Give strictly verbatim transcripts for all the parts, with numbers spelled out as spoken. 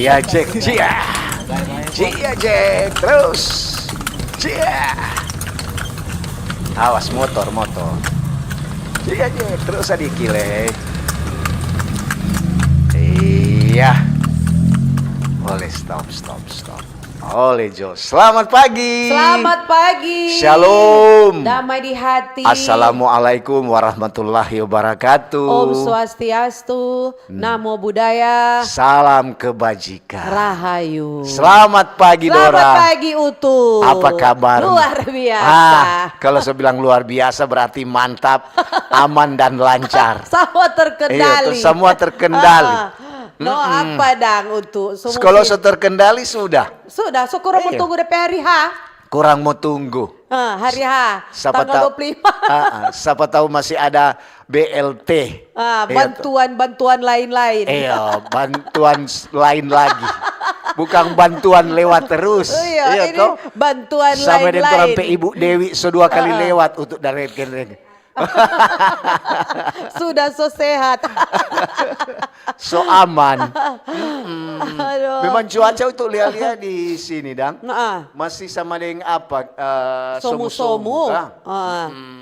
Ya, cek. Cia. Cia, cek. Terus. Cia. Awas motor, motor. Cia, cek. Terus sadiki le. Iya. Boleh stop, stop, stop. Boleh, Jo. Selamat pagi. Selamat pagi. Shalom. Damai di hati. Assalamualaikum warahmatullahi wabarakatuh. Om Swastiastu. Namo Buddhaya. Salam kebajikan. Rahayu. Selamat pagi, Dora. Selamat pagi, Utu. Apa kabar? Luar biasa. Ah, kalau saya bilang luar biasa berarti mantap, aman dan lancar. Semua terkendali. Iya, tuh, semua terkendali. Ah. No, apa dang, Utu? Semua kalau so terkendali sudah. Sudah, so kurang mo tunggu depe hari H. Kurang mo tunggu. Ah, hari H, tanggal dua puluh lima. Ah, ah, sapa tahu masih ada B L T. Ah, iya, bantuan-bantuan lain-lain. Iya, bantuan s-, lain lagi. Bukan bantuan lewat terus. Iya, iya, ini toh? Bantuan lain-lain. Sama deng torang pe Ibu Dewi so dua kali lewat untuk dari Kenreng. Sudah so sehat. So aman. Mm-mm. Aduh. Memang cuaca untuk lia-lia di sini, dang. Nah. Masih sama deng apa, eh, somu-somu kah? Ah. Mm-mm.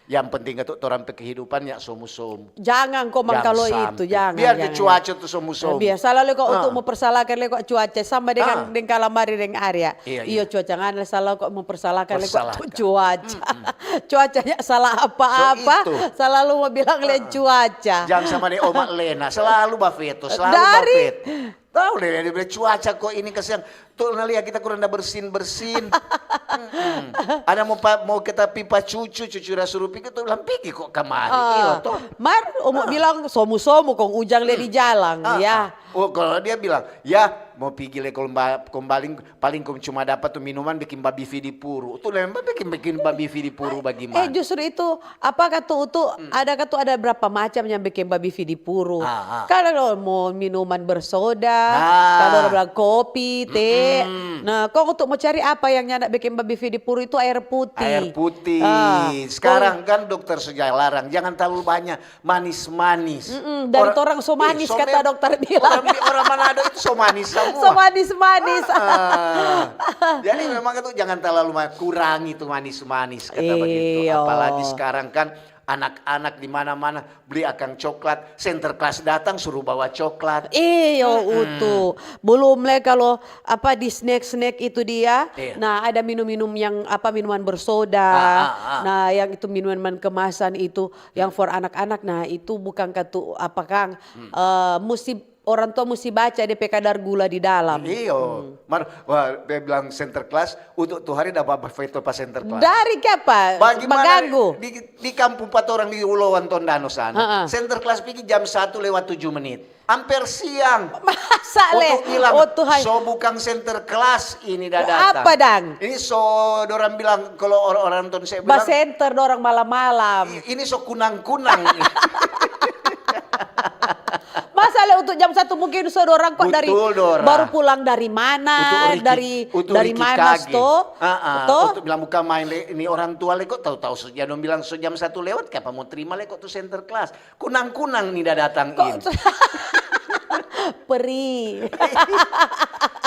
Yang penting itu torang pe kehidupan ya somu-somu. Jangan komang kalau itu, jangan, biar de cuaca tu somu-somu. Biar salalu kok untuk mempersalahkan le kok cuaca sama dengan deng kalamari deng Arya. Iya, iyo, cuaca ngana le salalu kok mempersalahkan le kok cuaca. Cuacanya salah apa-apa, salalu mo bilang le cuaca. Jang sama deng Oma Lena, salalu bafeto, salalu bafeto. Tau le, dia bilang cuaca kok ini kasiang. Tuh, nah, lia kita kurang da bersin-bersin. Mm-mm. Ada mo pa-, mo kita pipa cucu, cucu da suruh pigi, tuh bilang pigi kok kamari. Iyo, toh. Mar, Oma bilang somu-somu kong ujang le di jalang, ya. Oh, kalau dia bilang, ya, mo pigi le kong ba-, kong baling, paling kong cuma dapa tu minuman bikin babi fidi puru. Tu lembab bikin, bikin babi fidi puru bagimana? Eh, justru itu, apa katu tu, ada katu ada berapa macam yang bikin babi fidi puru. Ah, ah. Kalau mo minuman bersoda, kalau orang bilang kopi, te. Mm-mm. Nah, kong untuk mo cari apa yang nyanda bikin babi fidi puru itu air putih. Air putih. Ah, sekarang kan dokter sudah larang, jangan terlalu banyak manis-manis. Mm-mm, dari orang, torang so manis, kata dokter bilang. Orang, orang Manado itu so manis semua. So manis-manis. Ah, ah. Jadi memang itu jangan terlalu ma-, kurangi itu manis-manis, kata begitu. Iyo. Apalagi sekarang kan anak-anak di mana-mana beli akang coklat, Sinterklas datang suruh bawa coklat. Iyo, Utu. Belum le kalau apa di snack-snack itu dia, nah ada minum-minum yang apa minuman bersoda. Ah, ah, ah. Nah, yang itu minuman kemasan itu yang for anak-anak, nah, itu bukan katu apa, kang, eh, musti, orang tua musti baca depe kadar gula di dalam. Iyo. Mar, wah, dia bilang Sinterklas, untuk tu hari da ba-, bafeto pa Sinterklas. Dari kiapa? Bagimana baganggu? Di, di kampung pa torang di Ulawan Tondano sana, Sinterklas pigi jam satu lewat tujuh menit. Amper siang. Masa le? Untuk bilang, oh, Tuhan. So bukang Sinterklas ini da datang. Apa dang? Ini so dorang bilang, kalau orang-orang Tondano bilang, basenter dorang malam-malam. I-, ini so kunang-kunang ini. Masa le untuk jam satu mungkin so dorang kok dari, baru pulang dari mana, dari, dari mana sto? Ah, ah, to? Untuk bilang bukan main le, ini orang tua le kok tahu-tahu so, ya dong bilang so jam satu lewat, kapa mo terima le kok tu Sinterklas? Kunang-kunang ni da datang ini. Peri.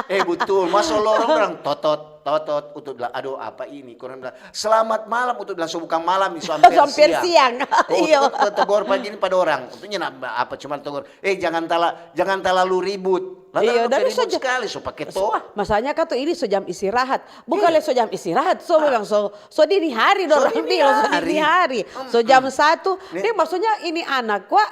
Eh, betul. Masa lorong orang totot, totot, untuk bilang, "Aduh, apa ini?" Kurang bilang, "Selamat malam," untuk bilang, "So bukan malam ni, so amper siang." Iyo. Untuk tegor pagi ini pada orang. Untuk nyana apa, cuma tegor, "Eh, jangan tala-, jangan talalu ribut." Iyo, dari ribut so ja-, sekali, so pake to. Masanya katu ini so jam istirahat. Bukan le so jam istirahat, so memang so, so dini hari dorang bilang, so dini hari. So jam satu. Deng maksudnya ini anak kwa,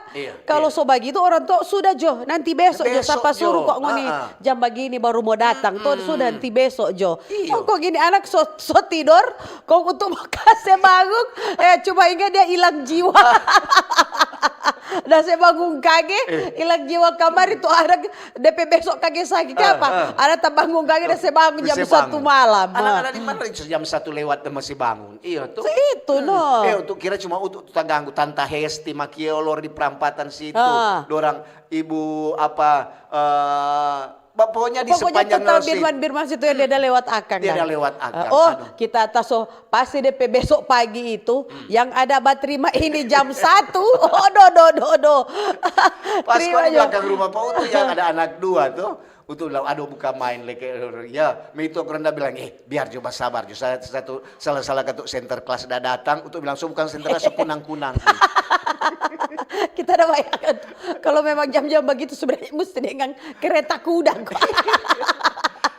kalau so bagitu orang tua, "Sudah jo, nanti besok jo, sapa suruh kok ngoni jam bagini baru mo datang, to sudah nanti besok jo." Iyo. Kong ini anak so, so tidor, kong untuk mo kase bangun, eh, cuma inga dia ilang jiwa. Da se bangun kage, ilang jiwa kamari tu anak, depe besok kage saki kapa? Ada tabangun kage, da se bangun jam satu malam. Anak-anak di mana jam satu lewat da masih bangun? Iyo tu. Itu no. Eh, untuk kira cuma untuk tu taganggu, Tanta Hesti, Makiolor di perampatan situ. Dorang ibu apa, eh, pokoknya di sepanjang Birman, Birman situ yang dia ada lewat akang. Dia ada lewat akang. Oh, kita taso pasti depe besok pagi itu yang ada baterima ini jam satu. Oh, do, do, do, do. Pas di belakang rumah Pak Utu yang ada anak dua tuh. Utu bilang, "Aduh, buka main leke." Ya, me itu aku renda bilang, "Eh, biar jo, basabar jo. Sa-, satu, salah-salah katu center class da datang." Utu bilang, "So bukan center class, so kunang-kunang." Kita ada bayangkan, kalau memang jam-jam begitu sebenarnya mesti dengan kereta kuda.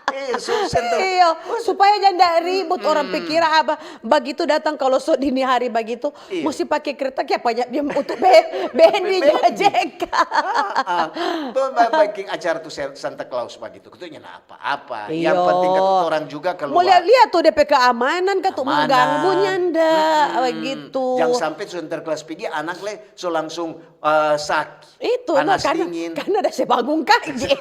Eh, so center. Iya, supaya janda ribut orang pikir apa. Begitu datang kalau so dini hari begitu, Iya. mesti pakai kereta kayak banyak dia untuk be-, bendi Bendi. jajeka. Ah, ah. Tuh ba-, bikin acara tuh Sen-, Santa Claus begitu. Katanya apa-apa. Yang Iyo. Penting katu orang juga Mau keluar. Lihat-lihat tuh D P keamanan kah tuh Amanah. mengganggu nyanda Mm-mm. Begitu. Jangan sampai Santa Claus pigi anak le so langsung eh, sakit. Itu no, Panas karena, dingin. Karena ada saya bangun kaji.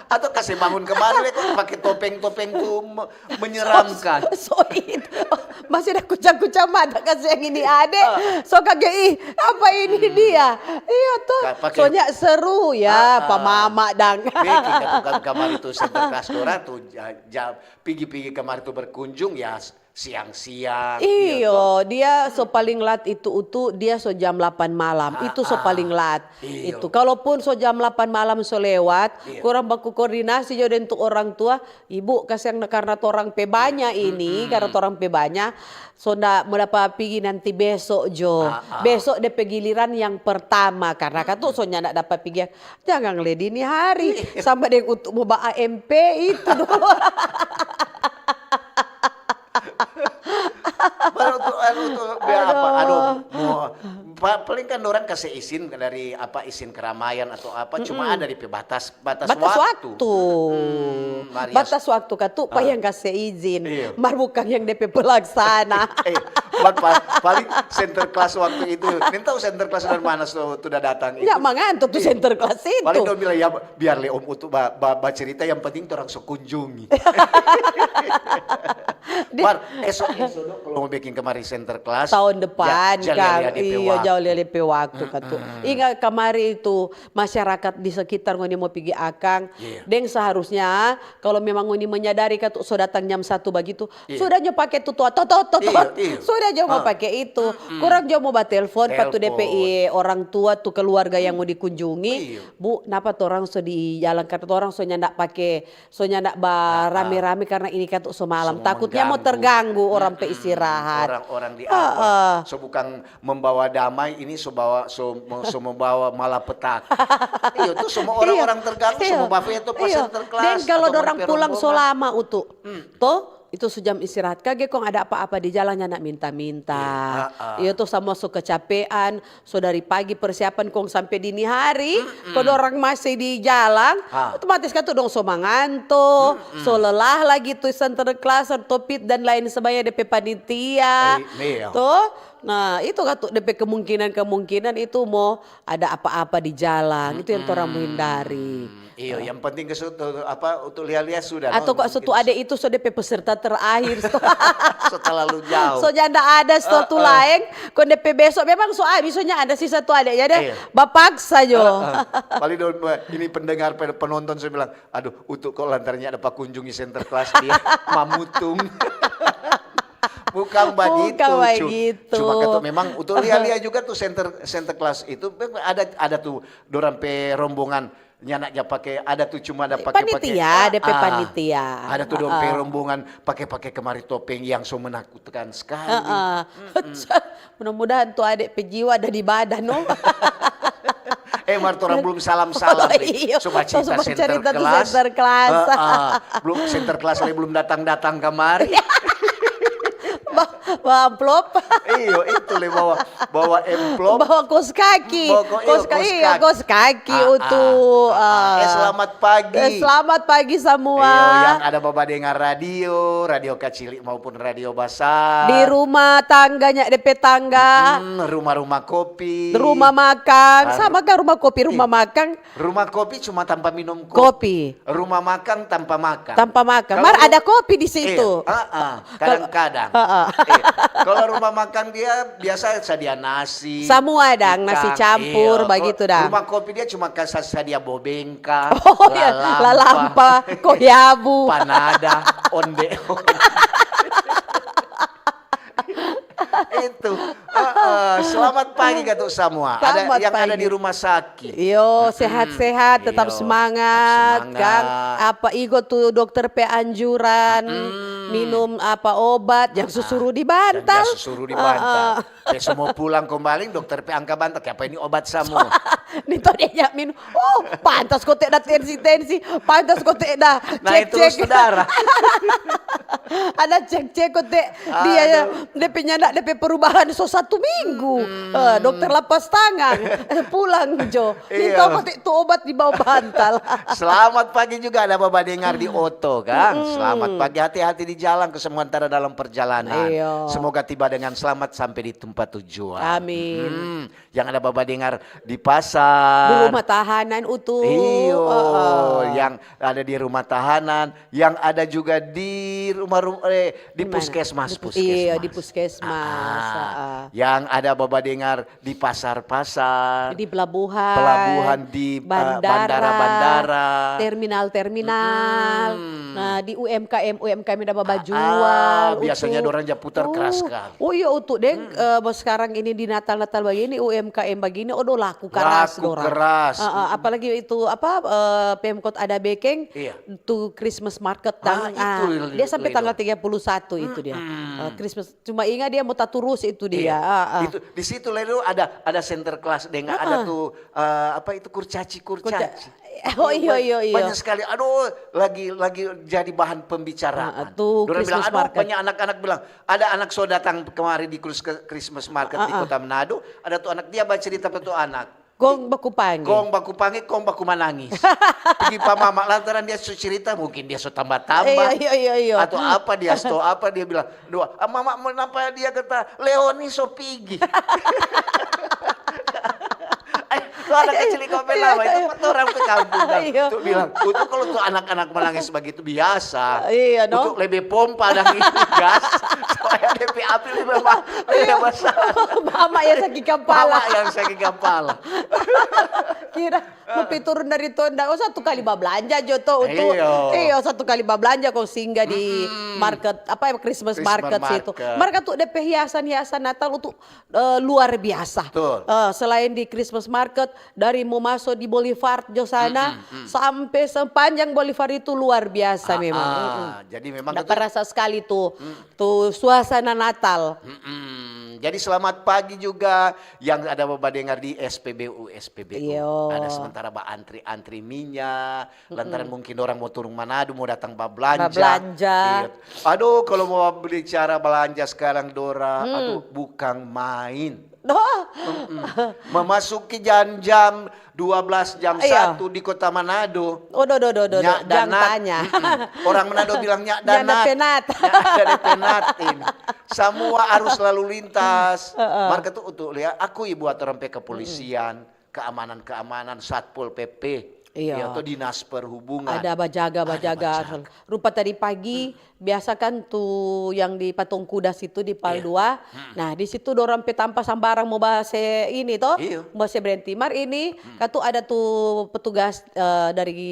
Atau kasih bangun kemarin le kok pakai topeng-topeng tuh me- menyeramkan. So, so itu. Masih ada kucang-kucang mata kasih yang ini ade. So kage ih apa ini dia? Iya tuh. Ka-, pakai Soalnya seru ya, Ah, ah. Pak Mama dang. Bekin katu kam-, kamari tu Santa Claus dora tu ja-, ja-, pigi-pigi kamari tu berkunjung ya s-, siang-siang. Iyo, dia so paling lat itu Utu, dia so jam delapan malam. Itu so paling lat. Iyo. Itu. Kalaupun so jam delapan malam so lewat, Iyo. kurang baku koordinasi jo deng tu orang tua, Ibu, kasiang karena torang pe banya ini, karena torang pe banya, so nda mo dapa pigi nanti beso jo. Ah, ah. Beso de pe giliran yang pertama, karena katu so nyanda dapa pigi. Jangan le dini hari, sama deng untuk mo ba A M P itu dong. Baru tu, anu tu, biar apa? Aduh, mau, pa-, paling kan orang kasih izin dari apa, izin keramaian atau apa, cuma ada di pe batas, batas, Batas waktu. Hmm, Maria. Batas waktu katu pa yang kase izin. Iya. Mar bukan yang de pe pelaksana. Eh, buat pa-, paling Santa Claus waktu itu. Nintau Santa Claus dari mana so, sudah datang itu. Ya, manganto tu Santa Claus itu. Paling dong bilang, "Ya, biar le Om Utu ba, ba, bacerita, yang penting orang so kunjungi." Mar, esok, esok dong, kalau mau bikin kemari Santa Claus, Tahun depan ja, ja kan, lia-lia de pe iya, waktu. Jauh Lia-lia de pe waktu katu. Inga kamari itu masyarakat di sekitar ngoni mo pigi akang, Iya. Deng seharusnya kalau memang ngoni menyadari katu so datang jam satu bagitu, Iya. Sudah jo pake tu toa, tot, tot, tot, Iya, tot. Iya. Sudah jo mo pake itu. Kurang jo mo ba telfon pa tu de pe Telfon. Orang tua tu keluarga yang mo dikunjungi. Iya. Bu, napa torang so di jalan karena torang so nyanda pake, so nyanda ba rame-rame karena ini katu so malam. So Takutnya mo mengganggu. Terganggu orang pe istirahat. Orang-orang di apa? So bukan membawa damai, ini so bawa, so, so membawa malapetaka. Iyo, tu semua orang-orang terganggu, Iyo. Semua bafe itu pas Iyo. Santa Claus. Dan kalau Atau dorang pe pulang so rombongan. Lama utu, to itu so jam istirahat kage kong ada apa-apa di jalan nyanda minta-minta. Iya, ha-ha. Iyo to, samua so kecapean, so dari pagi persiapan kong sampe dini hari, kong dorang masih di jalan, Ha. Otomatis katu dong so manganto, so lelah lagi tu Santa Claus, topit dan lain sebagainya de pe panitia. Iya. To, nah itu katu de pe kemungkinan-kemungkinan itu mo ada apa-apa di jalan, itu yang torang mo hindari. Iyo, yang penting ke situ apa untuk lia-lia sudah. Atau No? kok satu ade itu so de pe peserta terakhir. So terlalu jauh. So nyanda ada satu laeng, kong de pe beso memang so abis, so nyanda si satu ade, jadi Iya. bapaksa jo. Heeh. Paling dong, ini pendengar, pen-, penonton saya bilang, "Aduh, Utu kok lantarannya ada pakunjungi Santa Claus dia mamutung." Bukan begitu. Bukan Cu-, begitu. Cuma kata memang untuk lia-lia juga tuh Santa, Santa Claus itu ada, ada tuh dorang pe rombongan nyanda ja pake, ada tuh cuma ada pake-pake. Panitia, de pe panitia. Ada tuh dong pe rombongan pake-pake kemari topeng yang so menakutkan sekali. Heeh. Mudah-mudahan tu ade pe jiwa ada di badan, no. Eh, mar torang belum salam-salam, Oh, deh. Iya. So bacerita So bacerita Santa tu Claus. Santa Claus. Heeh. Belum Santa Claus lagi belum datang-datang kamari. Ba-, ba amplop. Iyo, itu le bawa, bawa amplop. Bawa kos kaki. Bawa ko-, iyo, Kos ka-, kos iyo, kaki. Kos kaki Ah, utu. Ah, eh, Ah. Selamat pagi. Eh, selamat pagi semua. Iyo, yang ada babadengar radio, Radio Kacili maupun Radio Basar. Di rumah tangganya, de pe tangga. Hmm, rumah-rumah kopi. Rumah makan. Ah, Sama kan rumah kopi, rumah makan. Rumah kopi cuma tanpa minum kopi. Kopi. Rumah makan tanpa makan. Tanpa makan. Kalau Mar ru-, ada kopi di situ. Iya, ah, ah, kadang-kadang. Ah, ah. Eh, kalau rumah makan dia biasa sadia nasi. Samua dang, Ikan, nasi campur, iya. Bagitu Kalau dang. Rumah kopi dia cuma kasih sadia bobengka, Oh, iya. Lalampa, koyabu. panada, onde. Itu. Heeh, so Selamat pagi katu samua. Ada yang ada di rumah sakit. Yo, sehat-sehat, tetap semangat, kang. Apa iko tu dokter pe anjuran, minum apa obat, jang susuru di bantal. Jang susuru di bantal. Pe so mo pulang kombaling, dokter pe angka bantal, kiapa ini obat samua? Ni to dia nya minum. Oh, pantas kote da tensi-tensi, pantas kote da cek-cek. Ada cek-cek kote dia ya, dia pe nyanda, dia pe perubahan so satu minggu. Eh, dokter lapas tangan, eh, pulang jo. Ni to kote tu obat di bawah bantal. Selamat pagi juga ada Baba Dengar di oto, kang. Selamat pagi, hati-hati di jalan, kesemuan tara dalam perjalanan. Semoga tiba dengan selamat sampai di tempat tujuan. Amin. Yang ada Baba Dengar di pasar. Di rumah tahanan, Utu. Iyo, yang ada di rumah tahanan, yang ada juga di rumah ru-, eh, di puskesmas, puskesmas. Iya, di puskesmas. Yang ada Baba Dengar di pasar-pasar. Di pelabuhan. Pelabuhan, di, eh, bandara-bandara. Terminal-terminal. Nah, di U M K M, U M K M ada bajual. Biasanya dorang ja putar keras skali. Oh iya, Utu, deng, eh, sekarang ini di Natal-Natal bagini, U M K M bagini, odo laku keras dorang. Laku keras. Apalagi itu, apa, eh, Pemkot ada bekeng, tu Christmas market, dang. Dia sampai tanggal tiga puluh satu itu dia. Eh, Christmas, cuma ingat dia mo taturus itu dia. Itu, di situ lalu ada, ada center class, deng, ada tu, eh, apa itu, kurcaci, kurcaci. Oh, iyo, iyo, iyo. Banyak sekali. Aduh, lagi, lagi jadi bahan pembicaraan. Dorang bilang, aduh, banyak anak-anak bilang, ada anak so datang kemari di Christmas market di Kota Manado, ada tu anak dia bacerita pa tu anak. Kong baku pangge. Kong baku pangge, kong baku manangis. Pigi pa mama, lantaran dia so cerita, mungkin dia so tambah-tambah. Iyo, iyo, iyo. Atau apa dia, sto apa dia bilang, doa, "Ah, mama, kenapa dia kata Leoni so pigi?" Ai, tu anak kecil di Kopela, itu kan orang ke kampung, kan. Tu bilang, "Itu kalau tu anak-anak menangis begitu biasa. Iya, no? Itu lebih pompa dan itu gas, supaya dia pe api lebih ba-, lebih besar." Mama yang sakit kepala. Mama yang sakit kepala. Kira mau pi turun dari tonda, oh, satu kali bablanja jo to, untuk, iyo, satu kali bablanja kong singgah di market, apa, Christmas market situ. Mereka tu de pe hiasan-hiasan Natal untuk, eh, luar biasa. Betul. Eh, selain di Christmas market, dari mo maso di Boulevard jo sana, sampe sepanjang Boulevard itu luar biasa memang. Jadi memang nda terasa sekali tu, tu suasana Natal. Jadi selamat pagi juga yang ada badengar di S P B U, S P B U. Iyo. Ada sementara ba antri-antri minya, lantaran mungkin orang mo turun Manado, mo datang bablanja. Bablanja. Iyo. Aduh, kalau mo bicara balanja sekarang, Dora, aduh, bukang main. Memasuki jam-jam dua belas, jam satu di Kota Manado. Oh, do, do, do, do, do. Nyak danat. Jang tanya. Orang Manado bilang nyak danat. Nyak penat. Nyak ada penat ini. Samua arus lalu lintas. Marka tu untuk lia, akui buat orang pe kepolisian, keamanan-keamanan, Satpol P P. Iya. Iya, atau Dinas Perhubungan. Ada bajaga, ada bajaga. Rupa tadi pagi, biasa kan tu yang di Patung Kuda situ di Pal dua. Nah, di situ dorang pe tampa sambarang mo base ini to, mo base brenti. Mar ini, katu ada tu petugas, eh, dari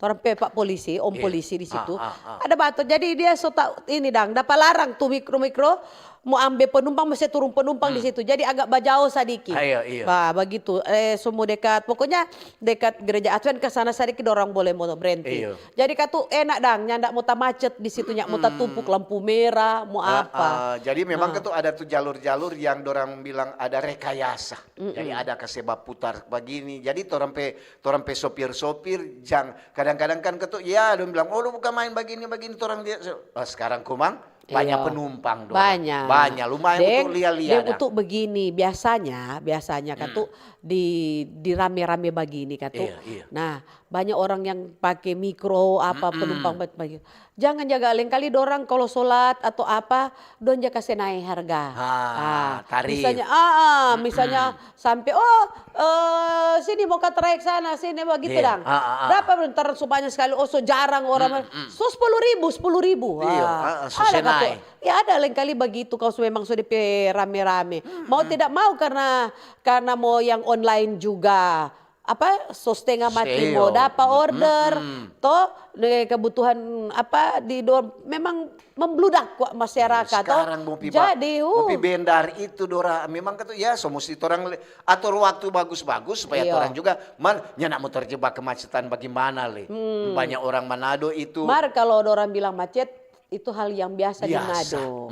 torang pe pak polisi, om polisi di situ. Ada bato. Jadi dia so tau ini dang, dapa larang tu mikro-mikro, mo ambe penumpang, mesti turung penumpang di situ. Jadi agak bajao sadiki. Iyo, iyo. Ba, bagitu. Eh, so mo dekat, pokoknya dekat gereja Advent ke sana sadiki dorang boleh mo brenti. Iyo. Jadi katu enak dang, nyanda mo tamacet di situ, nyak mo tatumpuk lampu merah, mo apa. Ah, jadi memang katu ada tu jalur-jalur yang dorang bilang ada rekayasa. Jadi ada kase baputar bagini. Jadi torang pe, torang pe sopir-sopir jang, kadang-kadang kan katu, ya, dong bilang, "Oh, lu bukan main bagini, bagini, torang dia." Oh, sekarang kumang banyak penumpang dong. Banyak. Banyak, lumayan untuk lia-lia dang. Untuk begini, biasanya, biasanya katu di, di rame-rame bagini katu. Iya, iya. Nah, banyak orang yang pake mikro, apa, penumpang ba-, bagi. Jangan jaga, lengkali dorang kalo solat atau apa, dong ja kase nae harga. Ah, tarif. Misalnya, ah, ah, misalnya sampe, "Oh, eh, sini mo ka traek sana, sini mo," gitu dang. Iya, ah, ah, ah. Berapa bentar so banyak sekali, oh, so jarang orang, so sepuluh ribu, sepuluh ribu. Iya, ah, ah, so ada katu. Ya ada lengkali bagitu, kalo so memang so depe rame-rame. Mau tidak mau karena, karena mau yang online juga. apa, so stenga mati mo dapa order, to, de kebutuhan apa di do-, memang membludak kwa masyarakat, to. Sekarang mo pi ba-, jadi, mo pi uh, bendar itu, Dora, memang katu, ya, so musti torang le-, ator waktu bagus-bagus supaya torang juga, mar, nyanda mo terjebak kemacetan bagimana le. Banyak orang Manado itu. Mar, kalau dorang bilang macet, itu hal yang biasa di Manado.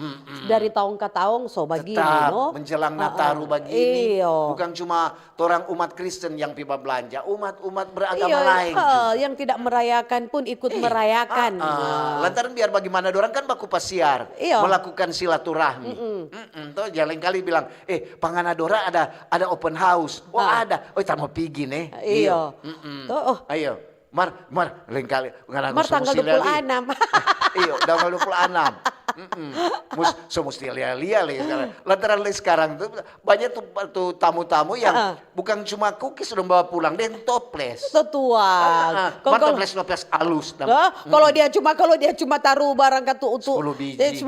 Dari tahun ke tahun so bagini, tetap no? Menjelang Nataru bagini, iyo, bukan cuma torang umat Kristen yang pi bablanja, umat-umat beragama lain juga. Yang tidak merayakan pun ikut merayakan. Lantaran biar bagimana dorang kan baku pasiar, iyo, melakukan silaturahmi. Mm-mm, to, jangan lain kali bilang, "Eh, pa ngana dora ada, ada open house." "Oh, ada." "Oh, kita mo pigi, ne." Iyo. Iyo. To, oh. Ayo. Mar, mar, lain kali ngana so musti lia-lia. Mar tanggal dua puluh enam. Iyo, tanggal dua puluh enam. Mm-mm. Mus-, so musti lia-lia lagi sekarang. Lantaran lagi sekarang tu banyak tu, tu tamu-tamu yang bukan cuma kukis dong bawa pulang, deng toples. Betul. Mar toples, toples alus dong. Kalau dia cuma, kalau dia cuma taruh barang katu untuk sepuluh biji.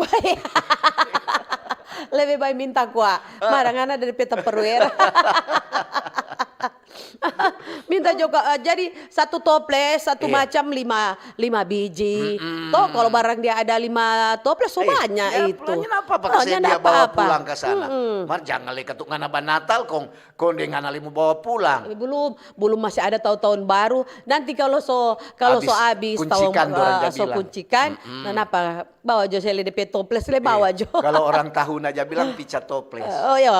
Lebih baik minta kwa. Mar, ngana ada di peta perwer. Minta juga, eh, jadi satu toples, satu macam lima, lima biji. Toh, kalau barang dia ada lima toples, so banyak itu. Nyanda apa-apa, kasihan dia bawa pulang ke sana. Mar, jangan lei katu ngana banatal, kong, kong deng ngana lei mo bawa pulang. Belum, belum, masih ada tahun-tahun baru. Nanti kalau so, kalau so abis, kuncikan, so kuncikan, kenapa? Bawa jo se lei de pe toples lei bawa jo. Kalau orang Tahuna ja bilang pica toples. Oh, iya.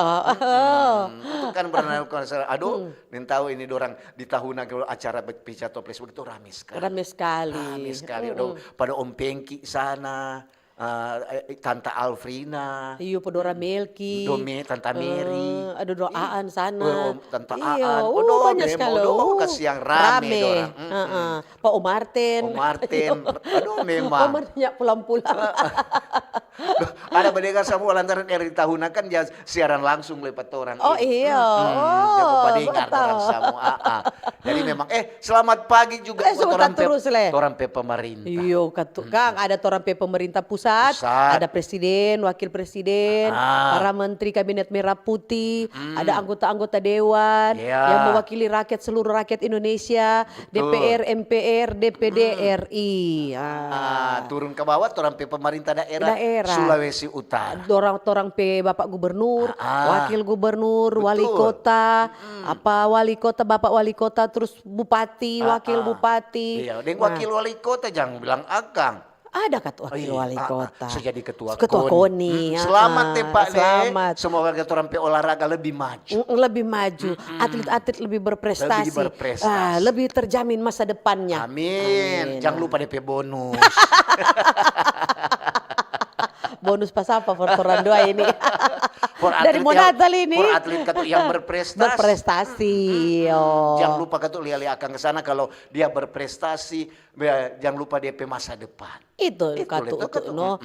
Itu kan pernah, aduh, nintau ini dorang di Tahuna kalau acara pica toples begitu rame sekali. Rame sekali. Rame sekali. Pada Om Pengki sana, eh, Tanta Alfrina. Iyo, pa dora Melki. Dome, Tanta Mary. Ada dora Aan sana. Tanta Aan. Iyo, banyak sekali. Kasiang rame dorang. Pa Om Martin. Om Martin, aduh, memang. Om Martin nya pulang-pulang. Ada badengar samua lantaran R R I Tahuna kan ja siaran langsung lei pa torang. Oh, iya. Jadi memang, eh, selamat pagi juga buat torang pe pemerintah. Iyo, kang, ada torang pe pemerintah pusat, ada presiden, wakil presiden, para menteri kabinet merah putih, ada anggota-anggota dewan yang mewakili rakyat, seluruh rakyat Indonesia, D P R, M P R, D P D R I. Ah, turun ke bawah, torang pe pemerintah daerah Sulawesi Utara. Dorang, torang pe Bapak Gubernur, Wakil Gubernur, Wali Kota, apa, Wali Kota, Bapak Wali Kota, terus Bupati, Wakil Bupati. Iya, deng Wakil Wali Kota jang bilang akang. Ada katu wakil wali kota. So jadi ketua KONI. Selamat ya, Pak, deh. Semoga kita orang pe olahraga lebih maju. Mm, lebih maju. Atlet-atlet lebih berprestasi. Lebih berprestasi. Ah, lebih terjamin masa depannya. Amin. Jangan lupa D P bonus. Bonus pas apa for torang dua ini? Dari Monatal ini. For atlet katu yang berprestasi. Berprestasi, yo. Jangan lupa katu lia-lia akang ke sana kalau dia berprestasi, jang lupa dia pe masa depan. Itu katu, no.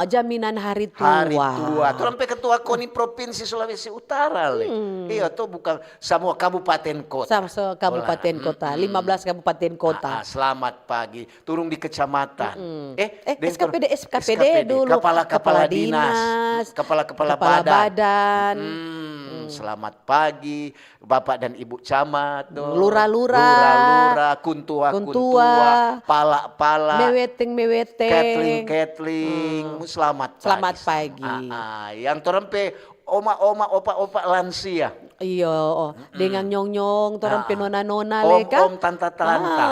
Jaminan hari tua. Hari tua. Torang pe ketua KONI Provinsi Sulawesi Utara, le. Iya, to, bukan samua kabupaten kota. Kabupaten kota, lima belas kabupaten kota. Selamat pagi. Turung di kecamatan. Eh, S K P D, S K P D dulu. Kepala-kepala dinas. Kepala-kepala badan. Selamat pagi. Bapak dan Ibu Camat, lura-lura, kuntua-kuntua, pala-pala, meweteng-meweteng, ketling-ketling, selamat pagi. Selamat pagi. Yang torang pe oma-oma, opa-opa, lansia. Iyo, dengan nyong-nyong, torang pe nona-nona, le ka? Om-om, tanta-tanta,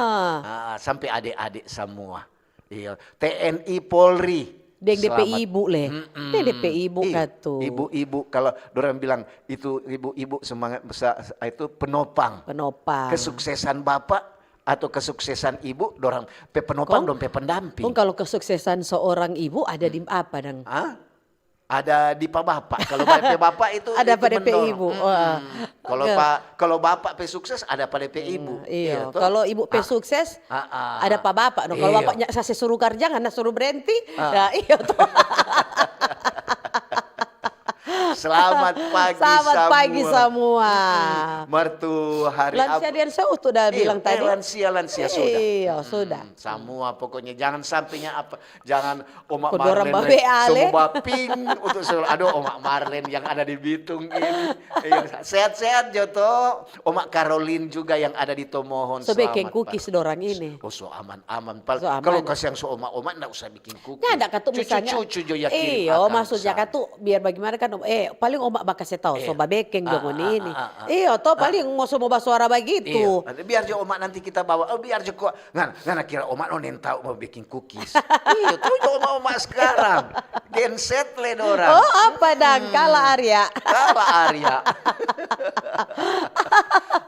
sampe ade-ade samua. Iya, T N I, Polri. Deng depe ibu, le. Deng depe ibu katu. Ibu-ibu, kalau dorang bilang itu ibu-ibu semangat besar, itu penopang. Penopang. Kesuksesan bapak atau kesuksesan ibu, dorang pe penopang, dong pe pendamping. Kong kalau kesuksesan seorang ibu ada di apa, dang? Ada di pa bapak. Kalau pa depe bapak itu, ada pa depe ibu. Kalau pa, kalau bapak pe sukses, ada pa depe ibu. Iya. Kalau ibu pe sukses, ada pa bapak. No, kalau bapaknya sase suruh karja, ngana suruh berhenti. Nah, iya to. Selamat pagi Selamat semua. Pagi semua. Mertu hari Lansia apa? Dian Seuh tu dah Iya, bilang eh, tadi. Lansia, lansia sudah. Iya, Mm-mm. Sudah. Semua pokoknya jangan sampainya apa, jangan Oma Kok dorang Marlene babe ale? Semua baping untuk selalu. Aduh, Oma Marlene yang ada di Bitung ini. Iya, sehat-sehat jo to. Oma Caroline juga yang ada di Tomohon. So bikin Selamat kukis pagi. Dorang ini. Oh, so aman-aman. Pal- So aman. Kalau kasihan so oma-oma ndak usah bikin kukis. Nyanda katu misalnya. Cucu-cucu jo ya kirim Iyo, akang maksudnya pesan. Katu biar bagaimana kan, eh, paling oma bakase tau so Iyo. babekeng jo Ah, ngoni ah, ini. ah, ah, ah. Iyo to, paling ngo so mo basuara bagitu. Iyo, nanti biar jo oma nanti kita bawa. Oh, biar jo kok. Ngan, ngana kira oma no nentau mau bikin kukis. Iyo, tuh jo oma-oma sekarang. Genset le dorang. Oh, apa dang? Kala Arya. Kala Arya.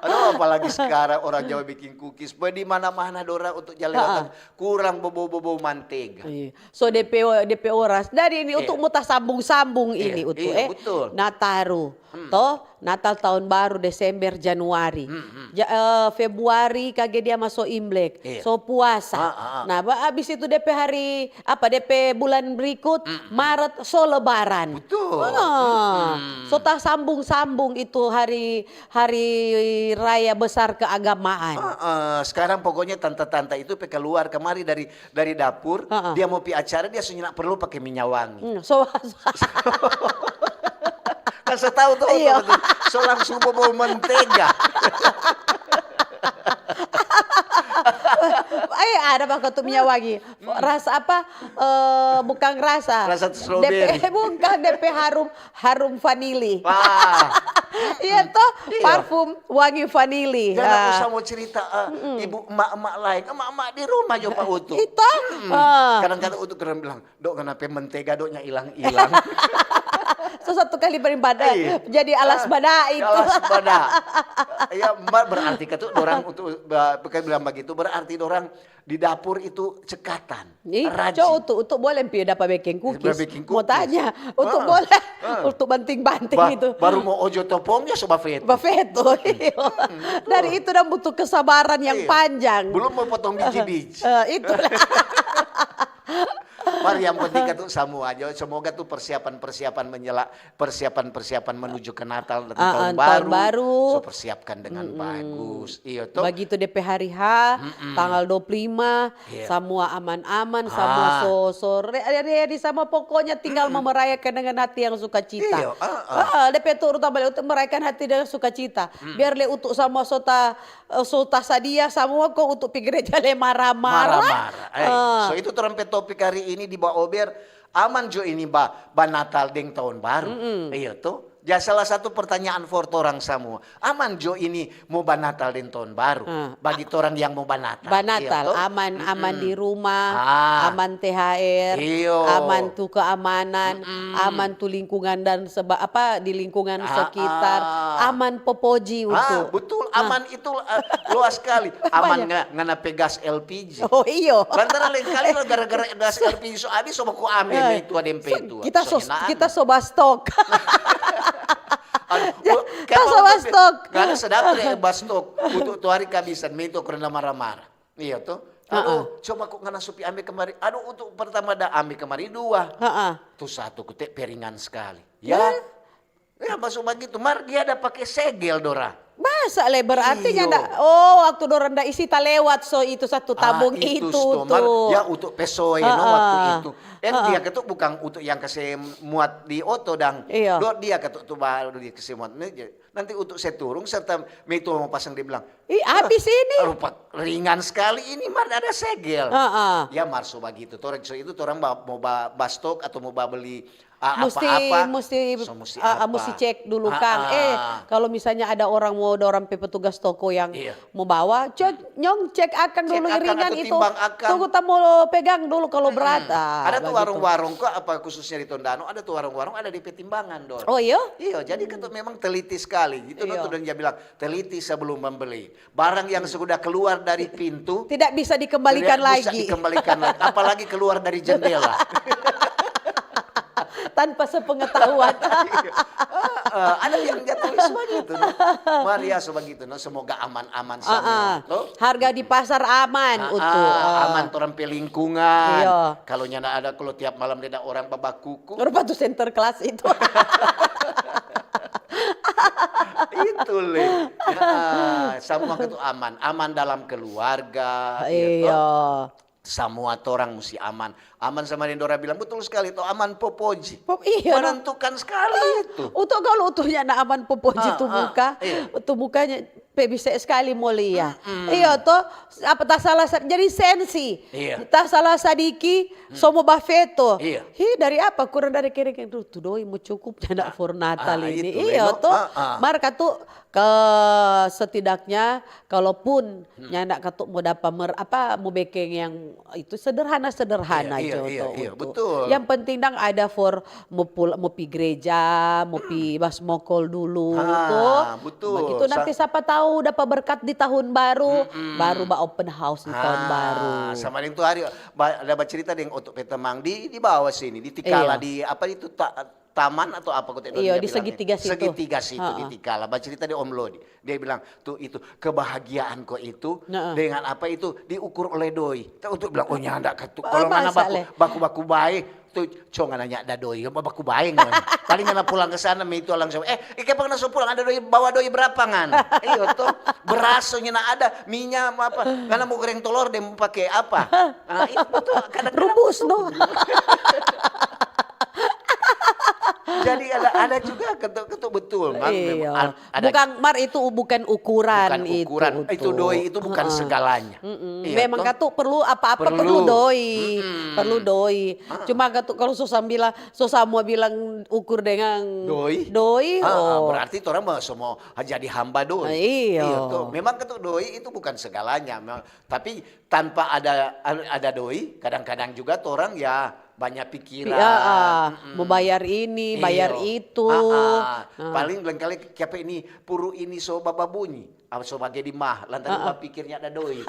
Aduh, apalagi sekarang orang Jawa bikin kukis. Poi di mana-mana dorang untuk jalan kurang bobo-bobo mantega. Iya. So depe depe oras. Dari ini untuk mo tasambung-sambung ini Iya, untuk iya, eh betul. Nataru. Toh, Natal tahun baru Desember, Januari. Ja- eh, Februari kage dia maso Imlek. Iya. So puasa. Ah, ah, ah. Nah, ba- abis itu depe hari apa depe bulan berikut Maret so Lebaran. Betul. Ah, so tasambung-sambung itu hari hari raya besar keagamaan. Ah, ah, sekarang pokoknya tante-tante itu pe keluar kemari dari dari dapur, Ah, ah. Dia mau pi acara dia so nyanda perlu pakai minyak wangi. Hmm, so, Kan saya tahu tuh, Iya. tuh, tuh. So langsung bobo mentega. Eh, ada bakal tu minyak wangi. Rasa apa? Eh, bukan rasa. Rasa strawberry. Depe, bukan depe harum, harum vanili. Wah. Iya toh, Iya. Parfum wangi vanili. Jangan Ah. usah mau cerita eh, ibu emak-emak lain, emak-emak di rumah jo pa Utu. Itu. Ah. Kadang-kadang Utu kadang bilang, "Dok, kenapa mentega doknya hilang-hilang?" So satu kali beribadah Iya. jadi alas Ah, bada itu. Alas bada. Ya, ma- berarti kata orang untuk ba- pakai bilang begitu, berarti orang di dapur itu cekatan, Ih, rajin. Co, untuk untuk boleh pi dapa bikin kukis. Dapa bikin Mau kukis. tanya, untuk Ah, boleh, ah. Untuk banting-banting Ba- itu. Baru mau ojo topongnya so bafeto. Bafeto. Dari itu dong butuh kesabaran yang Iya. panjang. Belum mau potong biji-biji. Eh, itulah. Mar yang penting kan tuh semua aja. Semoga tuh persiapan-persiapan menyela persiapan-persiapan menuju ke Natal dan Ah, tahun ah, baru. tahun baru. So persiapkan dengan bagus. Iya toh. Begitu depe hari H, tanggal dua puluh lima, Iya. semua aman-aman, semua Ah. so so re- re- ready, sama pokoknya tinggal mau merayakan dengan hati yang sukacita. Iya, ah, ah. Ah, depe turut tambah untuk merayakan hati dengan sukacita. Biar le untuk sama so ta eh, so tasadia samua ko untuk pi gereja le mara-mara. Mara-mara. Eh, Ah. So itu torang pe topik hari ini di Baober, aman jo ini ba, ba Natal deng tahun baru. Iya to? Ja salah satu pertanyaan for torang samua. Aman jo ini mo ba Natal deng tahun baru. Ah. Bagi torang yang mo ba Natal. Ba Natal, Iya to? aman, aman di rumah, Ah. aman T H R, Iyo. Aman tu keamanan, aman tu lingkungan dan seba, apa di lingkungan Ah, sekitar, ah. Aman popoji Ah, untuk. Betul, aman itu eh, luas sekali. Aman Banyak. Nga, ngana pe gas L P G. Oh iyo. Lantaran lain kali lo gara-gara gas L P G so habis so baku ambil Eh, itu ada yang pe itu. Kita so, So, enak. Kita so ba stok. Aduh, Ya, gua- kita so ba stok. Ngana sedap deh ba stok. Untuk tu hari kehabisan, me itu karena marah-marah. Iya toh. Aduh, coba kok ngana so pi ambil kemari. Aduh, untuk pertama da ambil kemari dua. Heeh. Tu satu kute peringan sekali. Ya. Ya, masuk begitu. Mar dia ada pakai segel, Dora. Masa le berarti Iyo. nyanda. Oh, waktu dorang da isi talewat so itu satu tabung Ah, itu itu sto, tu. Mar, ya untuk pesoe no Heeh. Waktu itu. Eh Heeh. Dia ketuk bukan untuk yang kase muat di oto dang. Iya. Do dia ketuk tu baru dia kase muat. Nih, je- Nanti untuk se turung serta me itu mau pasang dia bilang, Ih, habis ini. Rupa ringan sekali ini Mar ada segel. Heeh. Ya Mar so begitu. Torang so itu torang ba- mau ba- ba stok atau mau ba beli ah, Musti apa-apa. musti So, musti ah, ah, apa? Musti cek dulu Ah, kang. ah. Eh, kalau misalnya ada orang mau dorang pe petugas toko yang Iya. mau bawa, co- nyong cek akang Cek dulu akang ringan atau itu. timbang akang. Tunggu ta mau pegang dulu kalau berat. Ah, Ada tuh begitu. Warung-warung kok apa khususnya di Tondano ada tuh warung-warung ada di pe timbangan Dor. Oh iya? Iya, jadi ketuk memang teliti sekali. Gitu Iya. Tuh dan dia bilang teliti sebelum membeli. Barang yang sudah keluar dari pintu Tidak bisa dikembalikan tidak bisa lagi. Dikembalikan lagi. Apalagi keluar dari jendela. Tanpa sepengetahuan. Eh, ada yang dia tulis begitu. No? Maria so begitu. No? Semoga aman-aman Ah, ah. Semua. Toh? Harga di pasar aman Ah, utuh. ah, Ah. Aman orang pe lingkungan. Iya. Kalau nyanda ada kalau tiap malam dia ada orang babakuku. Rupa tu Sinterklaas itu. Betul, Le. Ya, samua katu aman. Aman dalam keluarga, ya toh? Iya. Samua torang musti aman. Aman sama deng dora bilang, betul sekali toh, aman popoji. Pop-, iya, no. Menentukan sekali itu. Utu kalu utunya na aman popoji Ah, tu ah, muka, iya. tu mukanya pe bisa sekali mo lia. Mm-mm. Iya toh, apa ta salah sa-, jadi sensi. Iya. Ta salah sadiki, so mo bafeto. Iya. Hi, dari apa? Kurang dari kering, duh, tu doi mo cukup nyanda for Natal Ah, ini. itu, Iya Leno. toh. Ah, ah. Mar katu ke setidaknya kalaupun Hmm. nyanda katu mo dapa mer-, apa, mo bekeng yang itu sederhana-sederhana Iya, iya, jo iya, toh iya, utu. betul. Yang penting dang ada for mo pul-, mo pi gereja, mo pi basmokol dulu Ah, toh. betul. Begitu Sa- nanti sapa tahu dapa berkat di tahun baru, Mm-mm. baru ba open house di tahun Ah, baru. sama deng tu hari, ba-, ada bacerita deng otu pe temang di, di bawah sini, di Tikala, Iya. di apa itu, ta-, taman atau apa kote Iya, dong di bilang ya? segitiga situ. Segitiga situ, di Heeh. Tikala. Bacerita di Om Lodi. Dia bilang, "Tuh itu, kebahagiaan ko itu, Heeh. dengan apa itu diukur oleh doi." Tuh, untuk bilang, "Oh, nyanda ka tu. Ba-, Kalau ngana masa baku, le? baku-baku bae, tuh, co ngana nyanda doi, ba-, baku bae ngana." Paling ngana pulang ke sana, mi itu langsung, "Eh, ike pa ngana so pulang, ada doi, bawa doi berapa ngana?" Iyo, toh. Beras so nyanda ada, minyak apa, ngana mau goreng tolor deh, mau pake apa? Ah, itu betul. Kadang-kadang Rubus, no? Jadi ada, ada juga ketuk-ketuk betul, Mang. Iya. Memang ada. Bukan, Mar, itu bukan ukuran Bukan itu, ukuran. Itu utu. doi, itu bukan Heeh. segalanya. Mm-mm. Iya, Memang toh? katu perlu apa-apa perlu, Perlu. doi. Mm-mm. Perlu doi. Ah. Cuma katu kalau so sambil, so samua bilang ukur dengan Doi. doi, Ah, ah, oh. berarti orang mah semua jadi hamba doi. Ah, iya. Iya, toh. Memang katu doi itu bukan segalanya. Memang, tapi tanpa ada, ada doi, kadang-kadang juga orang ya banyak pikiran. Iya, ah. Mm-mm. Mau bayar ini, bayar Iyo. itu. Ah, ah. Ah. Paling lengkali kiapa ini puru ini so bababunyi. Ah, so bage di mah, lantaran Ah, ah. bapikirnya ada doi.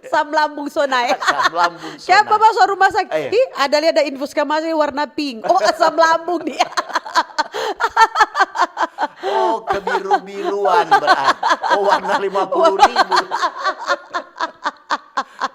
Asam lambung so nae. Asam lambung so Siapa nae. masuk rumah sakit? Eh. Ih, ada lihat ada infus kamari warna pink. Oh, asam lambung dia. Oh, kebiru-biruan berarti. Oh, warna lima puluh ribu.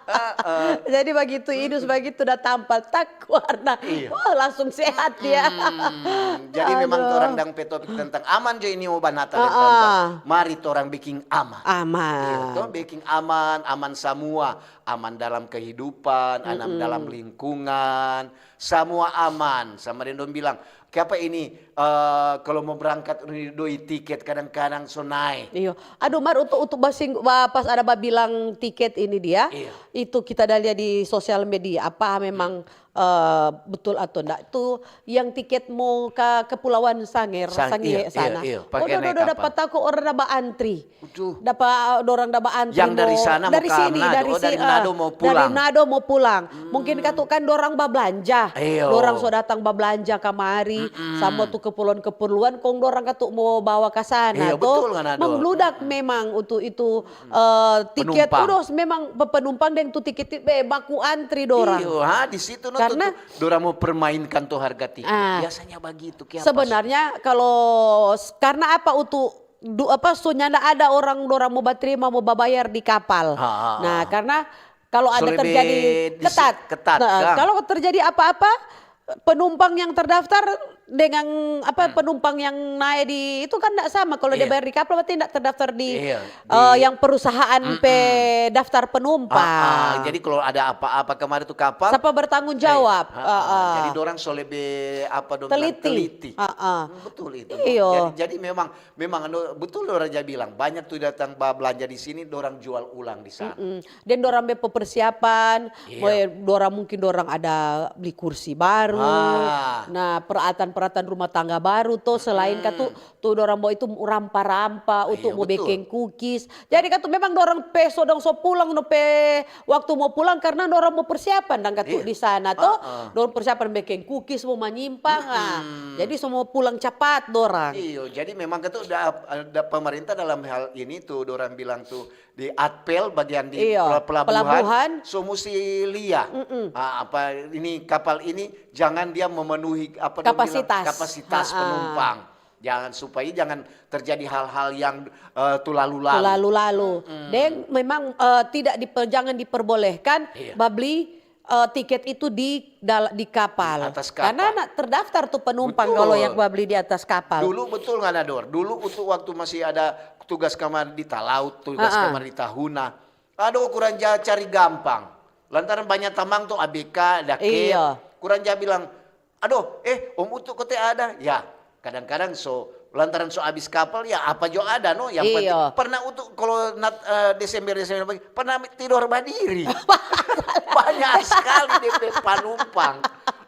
Heeh. Jadi bagitu idus, bagitu da tampal, tak warna. Iya. Oh, langsung sehat dia. Hmm, jadi memang Aduh. orang dang pe topik tentang aman jo ini, oh, banata Heeh. tentang. Mari torang biking aman. Aman. Iya, toh, biking aman, aman samua. Aman dalam kehidupan, aman Mm-mm. dalam lingkungan, samua aman. Sama deng dong bilang, kiapa ini, eh, kalau mau berangkat doi tiket kadang-kadang so nae. Iyo. Aduh, Mar, utu, utu basing-, ba-, pas ada babilang tiket ini dia, Iyo. itu kita ada lihat di sosial media, apa memang, Hmm. eh, betul atau ndak. Itu yang tiket mau ka Kepulauan Sanger, Sang-, Sangihe iyo, iyo, sana. iyo, pake Odo, naik odo, kapal. dapa tako orang da baantri. Uduh. Dapa, dorang da baantri Yang dari mo-, sana mo dari ka sini, Manado, dari oh, dari si-, Manado eh, mo dari pulang. Manado mo pulang. Mungkin Hmm. katu kan dorang bablanja. Iyo. Dorang so datang bablanja kamari, Mm-mm. sama tu keperluan-keperluan, kong dorang katu mo bawa ka sana Iyo, to. betul, kan, Ado. Membludak memang untuk itu, Mm-mm. eh, tiket. Penumpang. Udah memang pe-, penumpang deng tu tiket, be, baku antri dorang. Iyo, ha, di situ no Karena tu, tu, dorang mo permainkan tu harga tiket. Ah. Biasanya bagitu, kiapa sih? Sebenarnya kalau s-, karena apa utu du-, apa, so nyanda ada orang dorang mo batrima, mo babayar di kapal. Ha, ha, ha. Nah, karena kalau So ada lebe terjadi dis-, ketat. ketat, Nah, kang. kalau terjadi apa-apa, penumpang yang terdaftar dengan, apa, Hmm. penumpang yang naik di, itu kan ndak sama. Kalau dia Iya. bayar di kapal, berarti ndak terdaftar di, Iya, eh, di yang perusahaan Mm-mm. pe daftar penumpang. Ah, ah, jadi kalau ada apa-apa kemarin tu kapal, Siapa bertanggung eh, jawab? ah, ah, Ah, ah. jadi dorang so lebe, apa dong bilang, Teliti. teliti. Ah, ah. Hmm, betul itu. Iyo. Jadi, jadi memang Memang anu, betul dorang ja bilang, banyak tu datang ba-, belanja di sini, dorang jual ulang di sana. Mm-mm. Dan dorang be persiapan, Iya. mo-, dorang mungkin dorang ada beli kursi baru, Ah. nah, peralatan-peralatan rumah tangga baru to, selain Mm-mm. katu, tu dorang bawa itu rampa-rampa untuk Iya, mo betul. bekeng kukis. Jadi katu memang dorang pe so dong so pulang no pe waktu mo pulang karena dorang mo persiapan dang katu Iya. di sana to. Ah, ah. Dorang persiapan bekeng kukis mo manyimpang, ah. Mm-mm. Jadi so mo pulang capat dorang. Iyo, jadi memang katu da, da pemerintah dalam hal ini tu dorang bilang tu di Atpel bagian di Iyo, pel-, pelabuhan, pelabuhan. so musti lia. Mm-mm. Ah, apa ini kapal ini jangan dia memenuhi apa dong bilang Kapasitas. kapasitas Ah, ah. penumpang. Jangan, supaya jangan terjadi hal-hal yang, eh, tu lalu-lalu. Tu lalu-lalu. Mm-mm. Deng memang, eh, tidak dipe-, jangan diperbolehkan Iya. babli eh, tiket itu di dal-, di kapal. Atas Karena kapal. Nak terdaftar tuh penumpang Betul. Kalau yang babli di atas kapal. Dulu betul nggak ada, Dor. Dulu untuk waktu masih ada tugas kamar di Talaut, tugas Ha-ha. kamar di Tahuna. Aduh, kurang ja cari gampang. Lantaran banyak tamang tuh A B K, ada ke. Iya. Kurang ja bilang, "Aduh, eh, Om Utu kote ada?" Ya, kadang-kadang so lantaran so abis kapal ya apa jo ada no, yang penting Iya. Pernah Utu kalau nat, eh, Desember Desember pagi, pernah tidor badiri. Banyak sekali D P panumpang.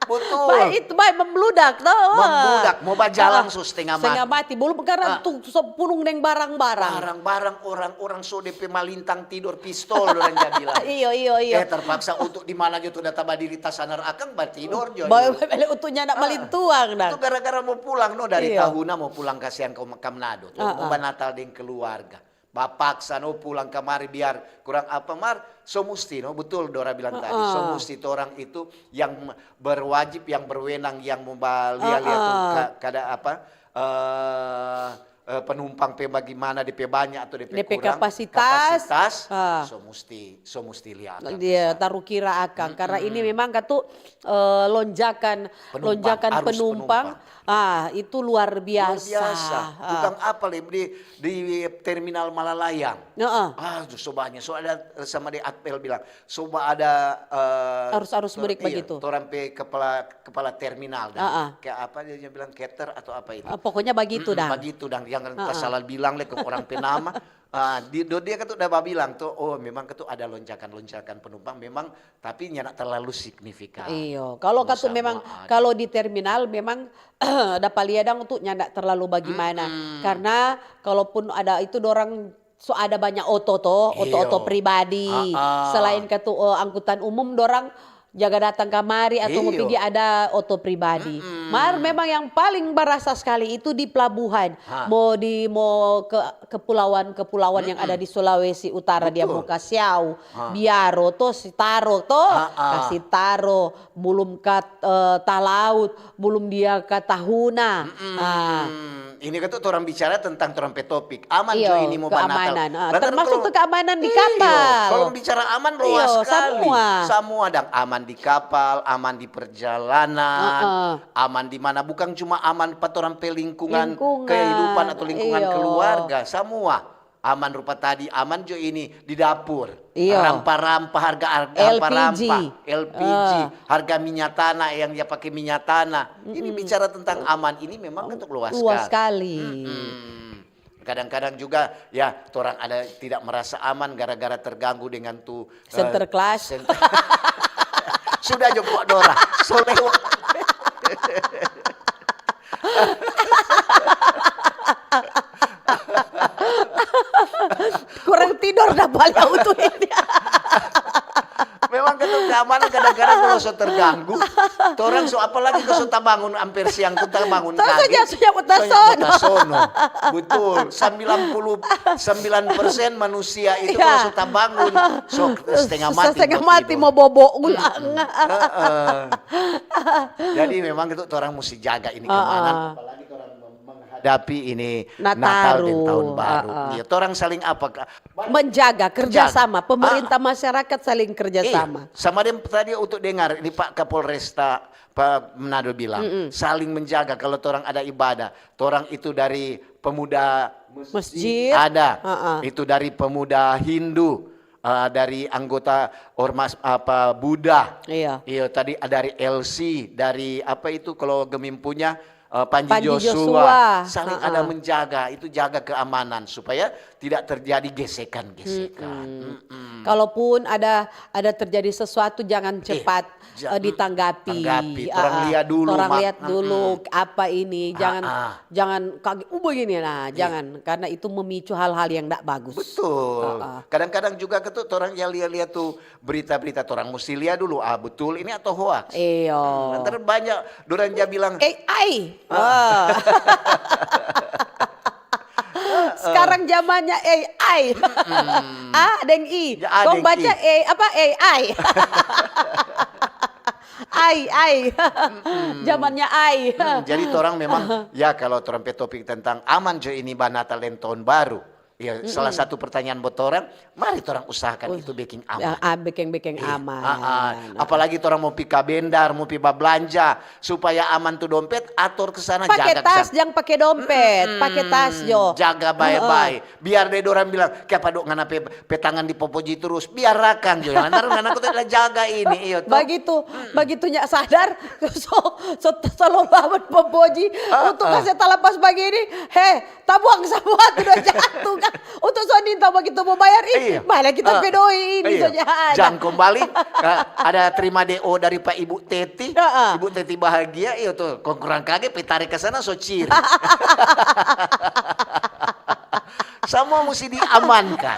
Betul. Baik, itu baik membludak tuh. Membludak, mau bajalan Ah, so setengah Setengah mati. Mati. Belum karena Ah. tuh so punung deng barang-barang. Barang-barang orang-orang so D P malintang tidor pistol orang ja bilang. Iyo, iyo, iyo. Eh, terpaksa untuk di mana jo tu data badiri tasanar akang batidor jo. Bawa bele utuhnya nak Ah, malintuang dah. Itu gara-gara mau pulang no dari Iya. Tahuna mau pulang kasihan ke Manado. Tuh, Ah, mau ah. banatal deng keluarga. Bapaksa no pulang kamari biar kurang apa mar, so musti no, betul Dora bilang tadi, so Ah, ah. musti tu orang itu yang berwajib, yang berwenang, yang mau balia-lia tu Ah, ah. ka-, kada apa, eh, eh, penumpang pe bagaimana, D P banyak atau D P D P kurang, kapasitas. kapasitas, Ah. so musti, so musti lihat. Dia taruh kira akang karena ini memang katu eh, lonjakan Penumpang, lonjakan arus penumpang, penumpang. Ah, itu luar Luar biasa. biasa. Ah. Bukan apa le, di, di terminal Malalayang. Heeh. Ah, so banyak. So ada sama di Atpel bilang, coba ada eh, Arus-arus mudik iya, begitu. Orang pe kepala kepala terminal dan Ah, ah. kayak apa dia bilang, cater atau apa itu. Ah, pokoknya begitu Mm-mm, dah. Begitu dan yang salah bilang le ke orang pe nama. Ah, di, do- dia ketu udah bilang tuh, oh memang ketu ada lonjakan-lonjakan penumpang memang, tapi nyana terlalu signifikan. Iyo, kalau Cuma katu memang semua ada. Kalau di terminal memang dapa lia dang tu nyanda terlalu bagimana. Mm-mm. Karena kalaupun ada itu dorang so ada banyak oto to, oto-oto Iyo. pribadi. Ah, ah. Selain katu eh, angkutan umum dorang jaga datang kamari atau mau Iyo. pigi ada oto pribadi. Mm-mm. Mar memang yang paling barasa sekali itu di pelabuhan. Ha. Mau di mau ke kepulauan-kepulauan yang ada di Sulawesi Utara dia Betul. Mau ka Siau, Ha. Biaro to, Sitaro to, Ha, ha. ka Sitaro, belum ka eh, Talaut, belum dia ka Tahuna. Mm-mm. Ah. Ini kan tuh orang bicara tentang orang pe topik. Aman Iyo, jo ini mau banatal. keamanan. Ah, Lantaran termasuk kalau- tu keamanan di Iyo, kapal. Kalau bicara aman luas Iyo, sekali. Semua. Semua dang aman di kapal, aman di perjalanan, Heeh. Aman di mana? Bukan cuma aman pa torang pe lingkungan, Lingkungan, kehidupan atau lingkungan iyo. Keluarga, samua. Aman rupa tadi, aman jo ini di dapur. Iyo. Rampa-rampa, harga ar- L P G. rampa-rampa, L P G, Ah. harga minyak tanah yang dia pake minyak tanah. Ini bicara tentang aman, ini memang untuk luas Luas sekali. Sekali. Mm-mm. Kadang-kadang juga ya torang ada tidak merasa aman gara-gara terganggu dengan tu eh, Sinterklaas. Sinter- Sudah jo kok Dora. So lewat. Kurang tidor dah baliau tu ini. Memang kata keamanan kadang-kadang kalau so terganggu, torang so apalagi kalau so tabangun amper siang tu tabangun Terus kage, saja sudah so botasono. Botasono. Betul, sembilan puluh sembilan persen manusia itu Ya. kalau so tabangun, so setengah mati. Setengah Mau mati tidur. Mau bobo ulang. Heeh. Jadi memang itu orang mesti jaga ini keamanan, apalagi orang menghadapi ini Natal dan Nataru. Tahun Baru. Heeh. Ya, orang saling apa? Menjaga kerjasama, Menjaga. Pemerintah masyarakat saling Eh, kerjasama. Sama deng tadi untuk dengar ini Pak Kapolresta Pak Manado bilang saling menjaga kalau orang ada ibadah, orang itu dari pemuda Masjid. Ada, Heeh. Itu dari pemuda Hindu, eh, dari anggota ormas apa Buddha. Iya. Iya, tadi dari L C, dari apa itu kalau Gemim punya eh, Panji, Panji Joshua, Joshua. Saling Heeh. Ada menjaga, itu jaga keamanan supaya tidak terjadi gesekan-gesekan. Mm-mm. Kalaupun ada ada terjadi sesuatu jangan Eh, cepat ja- eh, ditanggapi. tanggapi. Orang Ah, ah. Lihat dulu, Orang mak- lihat dulu apa ini, jangan Ah, ah. Jangan kaget, uh begini nah, jangan karena itu memicu hal-hal yang tidak bagus. Betul. Ah, ah. Kadang-kadang juga ketu orang yang lihat-lihat tuh berita-berita orang mesti lihat dulu ah betul ini atau hoax. Iyo. Nanti banyak orang ja bilang A I. Wah. Sekarang zamannya A I. A deng I. Ya, A Kong deng baca I. A apa A I? Ai, ai. Zamannya ai. Hmm, jadi torang memang ya kalau torang pe topik tentang aman jo ini ba Natal deng Tahun Baru. Ya, salah satu pertanyaan buat torang, mari torang usahakan itu beking aman. Ah, ah, beking-beking aman. Ah, ah. Apalagi torang mo pi kabendar, mo pi bablanja, supaya aman tu dompet, ator ke sana, jaga ke sana. Pake tas, jang pake dompet, pake tas jo. Jaga bae-bae. Biar deh dorang bilang, "Kiapa do ngana pe, pe tangan di popoji terus?" Biar akang jo, lantaran ngana ko jaga ini, iyo to. Bagitu, bagitu nya sadar, so, so, so lolo amat popoji, untuk kase talapas bagini, he, tabuang samua tu da jatuh kan. Untuk so ninta bagitu mo bayar, ih, mana kita pe doi ini so jahat. Jang kombali, ada terima D O dari pa Ibu Teti, Ibu Teti bahagia, iyo tu, kong kurang kage pe tarik ke sana so ciri. Samua musti diamankan.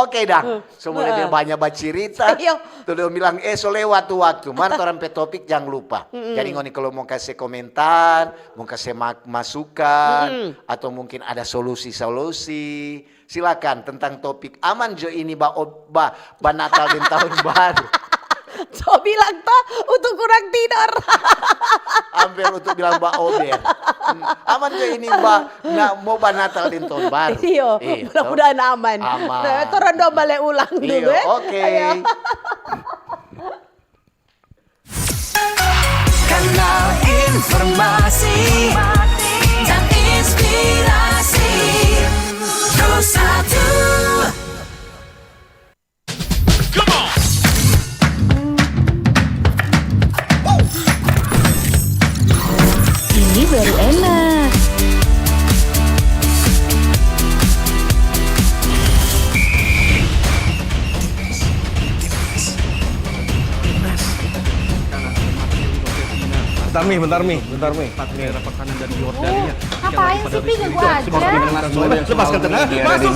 Oke dang. So mulai banya bacirita. Tu dong bilang, eh, so lewat tu waktu. Mar torang pe topik jang lupa. Jadi ngoni kalo mo kase komentar, mo kase masukan, atau mungkin ada solusi-solusi, silakan. Tentang topik aman jo ini ba, ba, ba Natal deng tahun baru. So bilang to untuk kurang tidor. Amper untuk bilang ba ober. Aman jo ini ba, na, mo ba Natal deng tahun baru. Iyo, mudah-mudahan aman. Aman. Torang dua bale ulang dulu, eh. Oke. Kanal informasi dan inspirasi. Pro satu. Ini baru enak. Bentar mi, bentar mi, bentar mi. Ngapain sih, Pi? Ganggu aja. Lepaskan tengah. Masuk.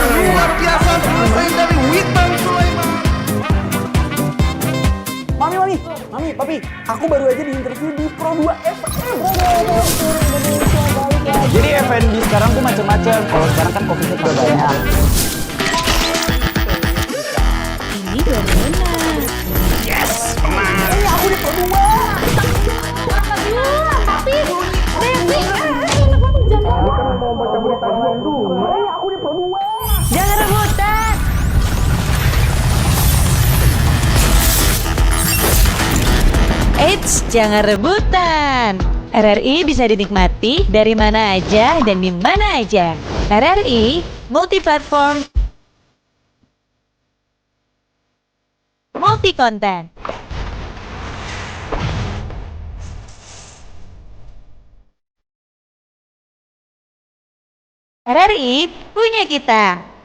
Luar biasa, selesai dari Witan Sulaiman. Mami, mami, mami, papi, aku baru aja di-interview di Pro dua F M. Jadi F and B sekarang tuh macam-macam. Kalau sekarang kan coffee shop udah banyak. Ini gimana? Yes, menang. Ini aku di Pro dua. Jangan rebutan. Eits, jangan rebutan. R R I bisa dinikmati dari mana aja dan di mana aja. R R I multiplatform, multi konten. R R I punya kita.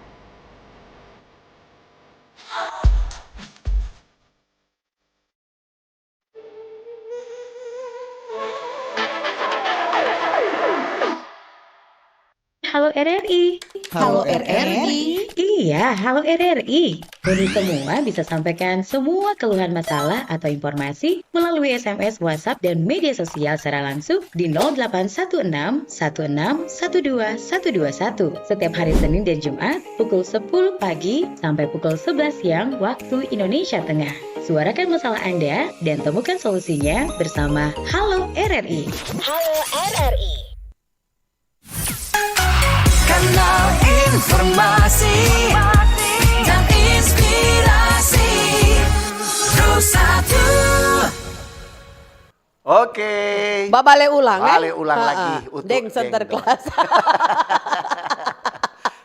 Halo R R I. Halo R R I. Iya, halo R R I. Ngoni semua bisa sampaikan semua keluhan, masalah, atau informasi melalui S M S, WhatsApp, dan media sosial secara langsung di nol delapan satu enam satu enam satu dua satu dua satu setiap hari Senin dan Jumat pukul sepuluh pagi sampai pukul sebelas siang waktu Indonesia Tengah. Suarakan masalah Anda dan temukan solusinya bersama Halo R R I. Halo R R I. Kanal informasi dan inspirasi. Pro satu. Oke. Babale ulang, eh? Bale ulang lagi untuk deng Sinterklaas.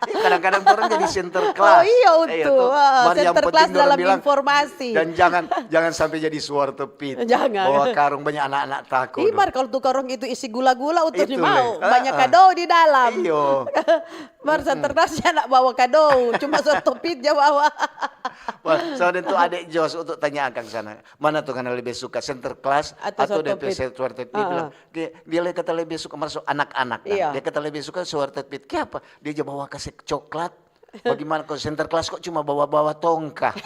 Kadang-kadang orang jadi Sinterklaas. Oh iya, untuk Sinterklaas dalam informasi. Dan jangan jangan sampai jadi suara tepit. Jangan. Bawa karung banyak anak-anak takut. Imar kalau tu karung itu isi gula-gula, untuk mau banyak kado di dalam. Iyo. Mar Sinterklaas ja nak bawa kado, cuma suara tepit ja bawa. Wah, so ada tu adek Jos untuk tanya akang sana. Mana tu ngana lebih suka, Sinterklaas atau depe suara tepit? Dia bilang, dia lei kata lebih suka, maksud anak-anak. Dia kata lebih suka suara tepit. Kiapa? Dia ja bawa kase coklat. Bagaimana kok Sinterklaas kok cuma bawa-bawa tongka?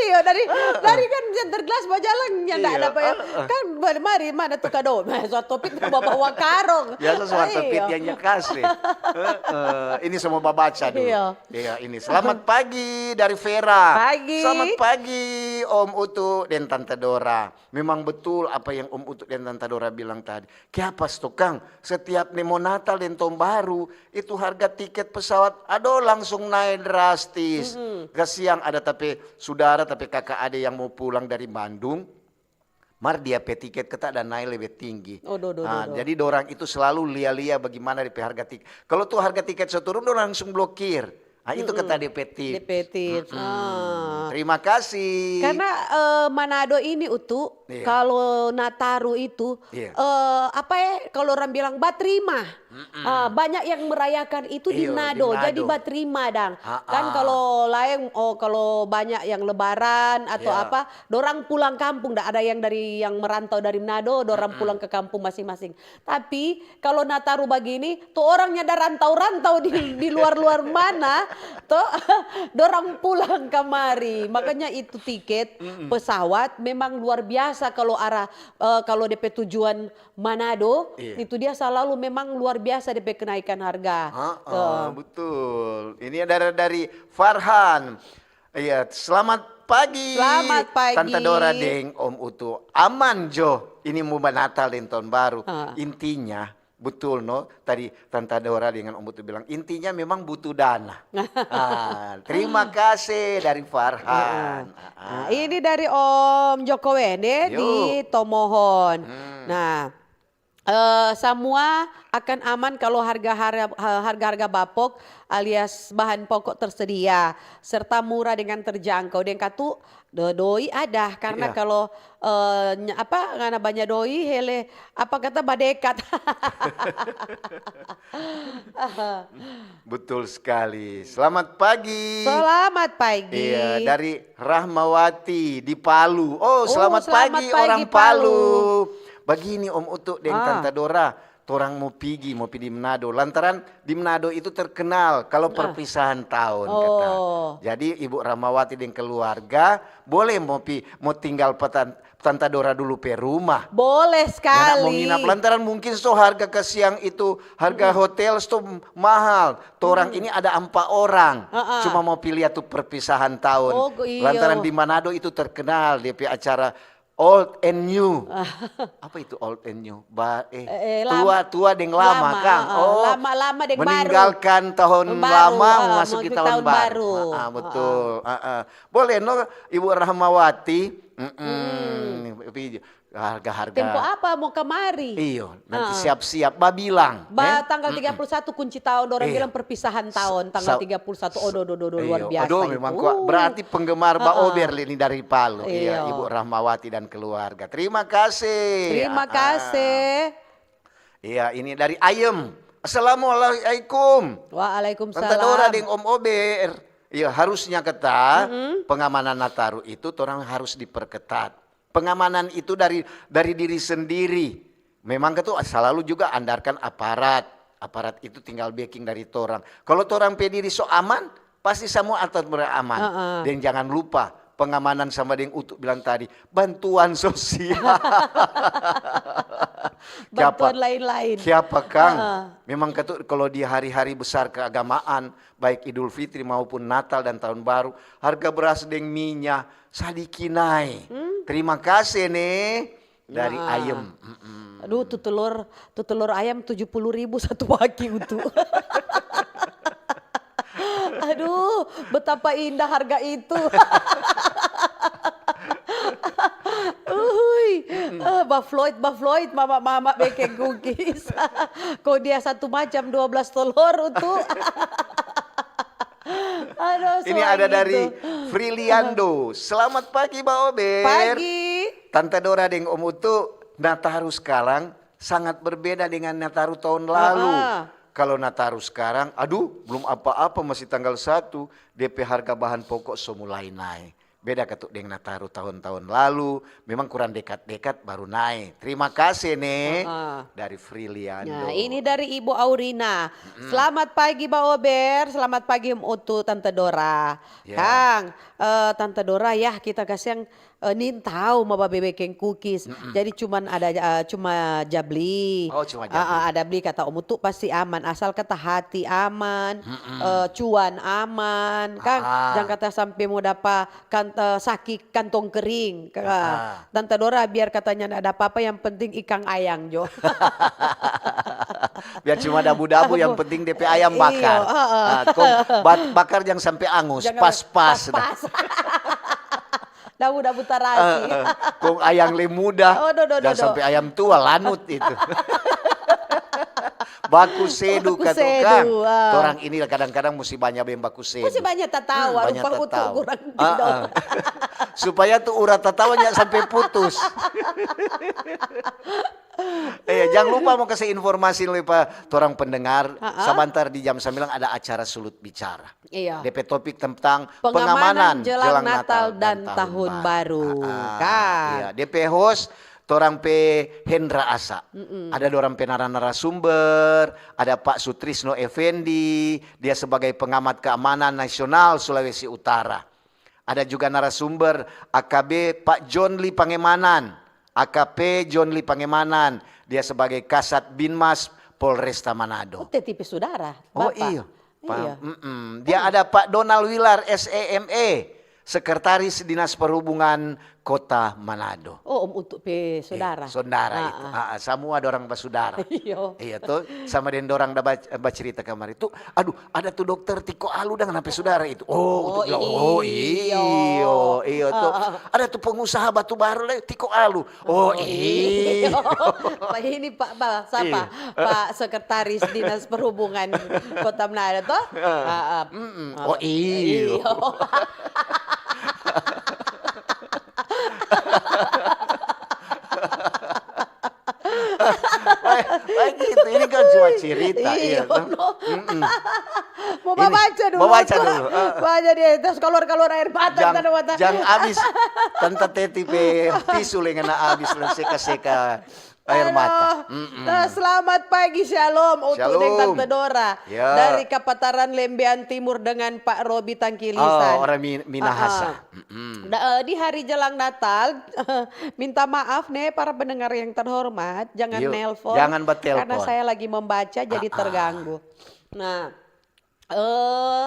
Iyo, dari, dari kan Center Glass bajalang, nyanda ada apa ya. Kan bari mari mana tu kado? Suar Topit ka bawa karong. Biasa Suar Topit yang nyakase. Ini semua babaca dulu. Iya, ini. Selamat pagi dari Vera. Pagi. Selamat pagi, Om Utu dan Tante Dora. Memang betul apa yang Om Utu dan Tante Dora bilang tadi. Kiapa sto kang, setiap ni mo Natal deng Tahun Baru, itu harga tiket pesawat, aduh, langsung nae drastis. Kasiang ada ta pe sudara, ta pe kaka ade yang mo pulang dari Bandung, mar dia pe tiket keta ada nae lebe tinggi. Jadi dorang itu selalu lia-lia bagimana de pe harga tiket. Kalo tu harga tiket so turun, dorang langsung blokir. Ah, itu kata D P tips. D P tips. Terima kasih. Karena eh, Manado ini, Utu, kalau Nataru itu, eh, apa ya, kalau orang bilang batrima. Ah, banyak yang merayakan itu di Nado, jadi batrima dang. Kan kalau laeng, oh, kalau banyak yang lebaran atau apa, dorang pulang kampung, ada yang dari, yang merantau dari Manado, dorang pulang ke kampung masing-masing. Tapi kalau Nataru bagini, tu orang nyanda rantau-rantau di, di luar-luar mana, to, dorang pulang kamari. Makanya itu tiket pesawat memang luar biasa kalau arah, eh, kalau de pe tujuan Manado, itu dia selalu memang luar biasa de pe kenaikan harga. Betul. Ini ada dari Farhan. Iya, selamat pagi. Selamat pagi. Tante Dora deng Om Utu. Aman jo, ini mo Natal deng Tahun Baru. Intinya, betul no, tadi Tante Dora dengan Om Utu bilang, intinya memang butuh dana. Ah, terima kasih dari Farhan. Ah, ini dari Om Joko Wende di Tomohon. Nah, eh, samua akan aman kalau harga-harga, harga-harga bapok alias bahan pokok tersedia serta murah dengan terjangkau. Deng katu, do-, doi ada, karena kalau eh, nya-, apa, ngana banya doi, hele, apa kata, badekat. Betul sekali. Selamat pagi. Selamat pagi. Iya, dari Rahmawati di Palu. Oh, selamat pagi orang Palu. Bagini Om Utu deng Tanta Dora, torang mo pigi, mo pi di Manado. Lantaran di Manado itu terkenal kalau perpisahan tahun, kata. Jadi Ibu Rahmawati deng keluarga boleh mo pi, mo tinggal pa tan-, Tanta Dora dulu pe rumah. Boleh sekali. Ngana mo nginap lantaran mungkin so harga kasiang itu, harga hotel sto mahal. Torang ini ada ampa orang, cuma mo pi lia tu perpisahan tahun. Oh, iyo. Lantaran di Manado itu terkenal dia pe acara old and new. Apa itu old and new? Ba, eh, eh, eh, tua, tua deng lama, lama, kang. Oh, lama, lama deng baru. Meninggalkan tahun lama, eh, masuki tahun baru. Ah, betul. Ah, ah. Boleh no, Ibu Rahmawati. Mm-mm. Pi-, harga-harga. Tempo apa mo kamari? Iyo, nanti siap-siap. Babilang, ba, eh? Tanggal tiga puluh satu kunci tahun, dorang bilang perpisahan tahun, tanggal tiga puluh satu. Oh, do, do, do, do, luar biasa itu. Aduh, memang kuat. Berarti penggemar Ba Ober ini dari Palu. Iya, Ibu Rahmawati dan keluarga. Terima kasih. Terima kasih. Iya, ini dari Ayem. Assalamualaikum. Waalaikumsalam. Tanta Dora deng Om Ober. Iya, harusnya kata pengamanan Nataru itu torang harus diperketat. Pengamanan itu dari, dari diri sendiri. Memang katu selalu juga andarkan aparat. Aparat itu tinggal backing dari torang. Kalau torang pe diri so aman, pasti samua akan beraman. Heeh. Deng jangan lupa, pengamanan sama deng Utu bilang tadi, bantuan sosial. Bantuan lain-lain. Kiapa, kang? Heeh. Memang katu kalau di hari-hari besar keagamaan, baik Idul Fitri maupun Natal dan Tahun Baru, harga beras deng minya sadiki nae. Hmm. Terima kasih, ne. Dari ayam. Mm-mm. Aduh, tu telur, tu telur ayam tujuh puluh ribu satu paki, Utu. Aduh, betapa indah harga itu. Uhuy. Eh, ba Floyd, ba Floyd, mama-mama bikin cookies. Kok dia satu macam dua belas telur, Utu. Aduh, ini ada dari Friliando. Selamat pagi, Ba Ober. Pagi. Tanta Dora deng Om Utu, Nataru skarang sangat berbeda dengan Nataru tahun lalu. Kalau Nataru skarang, aduh, belum apa-apa, masih tanggal satu, de pe harga bahan pokok so mulai nae. Beda katu deng Nataru tahun-tahun lalu, memang kurang dekat-dekat baru nae. Terima kasih, Ne. Heeh. Dari Friliando. Nah, ini dari Ibu Aurina. Mm-mm. "Selamat pagi, Ba Ober. Selamat pagi, Om Utu, Tante Dora." Ya. Kang, eh, Tante Dora, ya, kita kasiang, eh, nintau mo babebekeng kukis. Mm-mm. Jadi cuman ada, eh, cuma ja bli. Oh, cuma ja bli. Ah, ah, ada bli, kata Om Utu pasti aman, asal kata hati aman, mm-mm, eh, cuan aman. Kang, ah, ah, jang kata sampe mo dapa kan, eh, saki kantong kering. Ka-, ah, ah, Tante Dora, biar katanya nda ada apa-apa, yang penting ikang ayang jo. Biar cuma dabu-dabu, yang penting depe ayam bakar. Iyo, heeh. Ah, kong ba-, bakar jang sampe angus, pas-pas. Pas-pas. Dabu-dabu tarasi. Eh, eh. Kong ayang le muda, oh, do, do, do, jang sampe ayam tua, lanut itu. Baku sedu, baku sedu, katu kan. Ah. Torang ini kadang-kadang musti banya beng baku sedu. Musti banya tatawa, hmm, banya rupa utu tatawa. Kurang, ah, ah. Supaya tu urat tatawa nya sampe putus. Eh, jang lupa mo kase informasi lei pa torang pendengar, ah, ah, sabantar di jam sambilan ada acara Sulut Bicara. Iya. Depe topik tentang pengamanan jelang Natal dan tahun baru. Ah, ah, kan? Iya, depe host torang pe Hendra Asa. Mm-mm. Ada dorang pe nara-narasumber, ada Pak Sutrisno Effendi, dia sebagai pengamat keamanan nasional Sulawesi Utara. Ada juga narasumber A K B Pak John Lee Pangemanan, A K P John Lee Pangemanan, dia sebagai Kasat Binmas Polresta Manado. Oh, Teti pe sudara, oh, Bapak. Iyo. Pa-, iya. Mm-mm. Dia ada Pak Donald Wilar, S E M E, Sekretaris Dinas Perhubungan Kota Manado. Oh, Om Utu pe sudara. Eh, sodara itu. Ah, ah, samua dorang basudara. Iyo. Iya to, sama deng dorang da bac-, bacerita kamari tu. Aduh, ada tu dokter Tiko Alu dang na pe sudara itu. Oh, oh, Utu bilang, oh, iyo. Iyo, iyo to. Ah, ah. Ada tu pengusaha batu bara le, Tiko Alu. Oh, oh, iyo. Pak ini, Pak, Pak, sapa? Iya. Pak Sekretaris Dinas Perhubungan Kota Manado, to? Ah, ah. Mm-mm. Oh, iyo. Iyo. Baik, baik gitu. Ini kan cuma cerita, iya, iya, to? No. Mm-mm. Mau baca dulu. Mau baca dulu, heeh. Baca dia, terus keluar-keluar air mata, jang, tanda mata. Jang abis, Tanta Teti pe tisu lei ngana abis, lei seka-seka air mata. Aduh. Mm-mm. Nah, selamat pagi, Shalom, Utu deng Tante Dora. Shalom. Ya. Dari Kapataran Lembean Timur dengan Pak Robi Tangkilisan. Oh, orang Mi-, Minahasa. Ah, ah. Mm-mm. Da-, eh, di hari jelang Natal, minta maaf ne para pendengar yang terhormat, jangan nelpon. Iyo, jangan batelpon. Karena saya lagi membaca, jadi terganggu. Ah, ah. Nah, eh,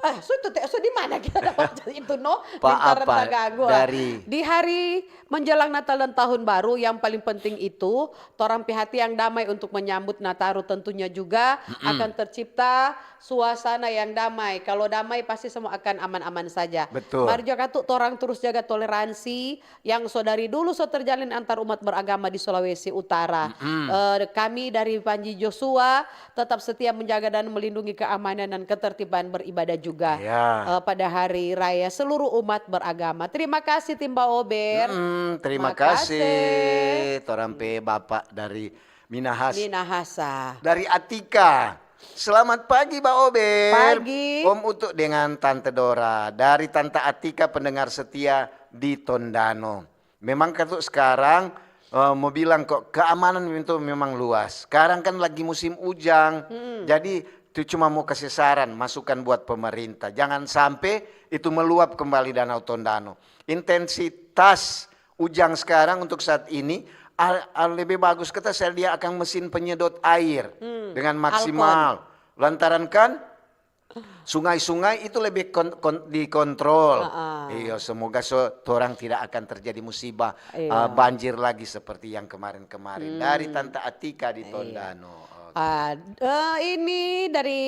ah, so itu te-, so di mana kita dapat itu, no? Pak, apa? Minta renta ganggu, ah. Dari di hari menjelang Natal dan Tahun Baru, yang paling penting itu, torang pe hati yang damai untuk menyambut Nataru, tentunya juga akan tercipta suasana yang damai. Kalau damai, pasti semua akan aman-aman saja. Betul. Mari juga tu torang terus jaga toleransi yang so dari dulu so terjalin antar umat beragama di Sulawesi Utara. Mm-mm. Eh, kami dari Panji Joshua tetap setia menjaga dan melindungi keamanan dan ketertiban beribadah juga, ya, eh, pada hari raya seluruh umat beragama. Terima kasih, Timba Ober. Mm-mm, terima kasih. Makasih. Torang pe Bapak dari Minahas-, Minahasa. Dari Atika. Selamat pagi, Ba Ober. Pagi. Om Utu dengan Tante Dora. Dari Tante Atika, pendengar setia di Tondano. Memang katu sekarang, eh, mo bilang kok, keamanan itu memang luas. Sekarang kan lagi musim ujang. Mm-mm. Jadi, itu cuma mo kase saran, masukan buat pemerintah. Jangan sampe itu meluap kembali Danau Tondano. Intensitas ujang sekarang untuk saat ini, a-, a-, lebe bagus kita sedia akang mesin penyedot air dengan maksimal. Alkon. Lantaran kan sungai-sungai itu lebe kon-, kon-, dikontrol. Heeh. Iyo, semoga so-, torang tidak akan terjadi musibah, eh, banjir lagi seperti yang kemarin-kemarin. Dari Tante Atika di Tondano. Oke. Ah, eh, ini dari,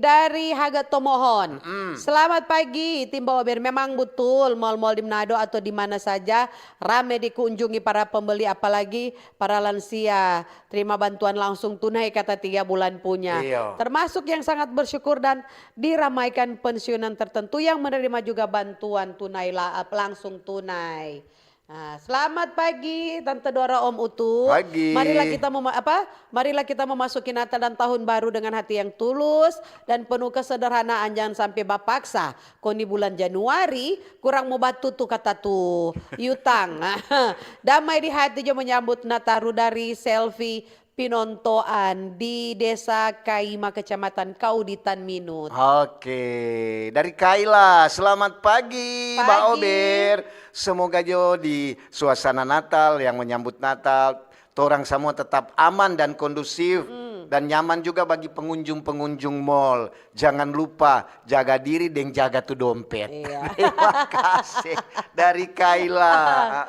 dari Haga Tomohon. Mm. Selamat pagi, Timba Ober. Memang betul, mall-mall di Manado atau di mana saja rame dikunjungi para pembeli, apalagi para lansia. Terima bantuan langsung tunai, kata tiga bulan punya. Iyo. Termasuk yang sangat bersyukur dan diramaikan pensiunan tertentu yang menerima juga bantuan tunai la-, langsung tunai. Ah, selamat pagi, Tante Dora, Om Utu. Pagi. Marilah kita mema-, apa? Marilah kita memasuki Natal dan Tahun Baru dengan hati yang tulus dan penuh kesederhanaan, jangan sampai bapaksa. Kong di bulan Januari, kurang mo batutu kata tu yutang. Damai di hati jo menyambut Nataru dari Selfie Pinontoan di Desa Kaima, Kecamatan Kauditan, Minut. Oke, dari Kaila, selamat pagi, Ba Pagi. Ober. Semoga jo di suasana Natal yang menyambut Natal, torang samua tetap aman dan kondusif, dan nyaman juga bagi pengunjung-pengunjung mall. Jangan lupa jaga diri deng jaga tu dompet. Iya. Terima kasih dari Kaila.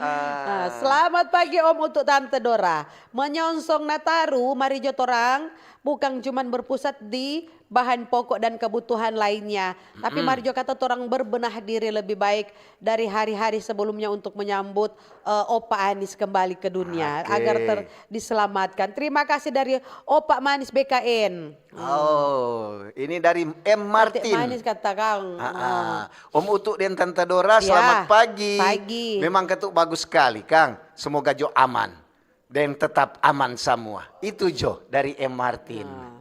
Ah, selamat pagi, Om Utu, Tante Dora. Menyongsong Nataru, mari jo torang bukang cuman berpusat di bahan pokok dan kebutuhan lainnya, tapi mari jo kata torang berbenah diri lebih baik dari hari-hari sebelumnya untuk menyambut, eh, Opa Anis kembali ke dunia, oke, agar ter-, diselamatkan. Terima kasih dari Opa Manis B K N. Oh, ini dari M Martin. Manis kata kang. Ah, ah. Om Utu dan Tante Dora, ya, selamat pagi. Pagi. Memang katu bagus sekali, Kang. Semoga jo aman. Dan tetap aman samua. Itu jo dari M Martin. Nah.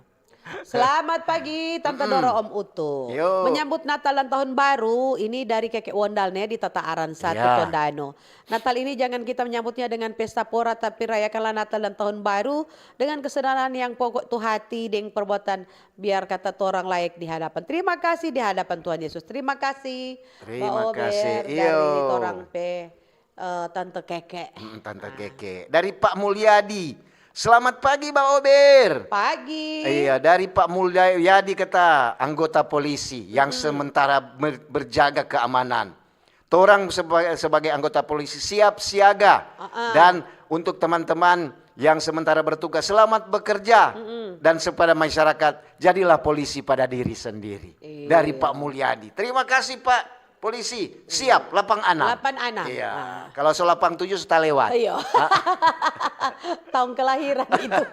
Selamat pagi, Tante Dora, Om Utu. Yo. Menyambut Natal dan Tahun Baru, ini dari Keke Wondal ne di Tata Aran satu, ya, Tondano. Natal ini jangan kita menyambutnya dengan pesta pora, tapi rayakanlah Natal dan Tahun Baru dengan kesederhanaan yang pokok tu hati deng perbuatan, biar kata torang layak di hadapan. Terima kasih di hadapan Tuhan Yesus. Terima kasih, terima kasih, Ba Ober, dari, iyo, torang pe, eh, Tante Keke. Mm, Tante Keke. Dari Pak Mulyadi. Selamat pagi, Ba Ober. Pagi. Iya, dari Pak Mulyadi kata anggota polisi yang sementara ber-, berjaga keamanan. Torang seba-, sebagai anggota polisi siap siaga. Dan untuk teman-teman yang sementara bertugas, selamat bekerja. Dan kepada masyarakat, jadilah polisi pada diri sendiri. Iya. Dari Pak Mulyadi. Terima kasih, Pak Polisi. Siap, lapang anam. Lapang anam. Iya. Ah. Kalau so lapang tujuh, so talewat. Iya. Ah. Tahun kelahiran itu.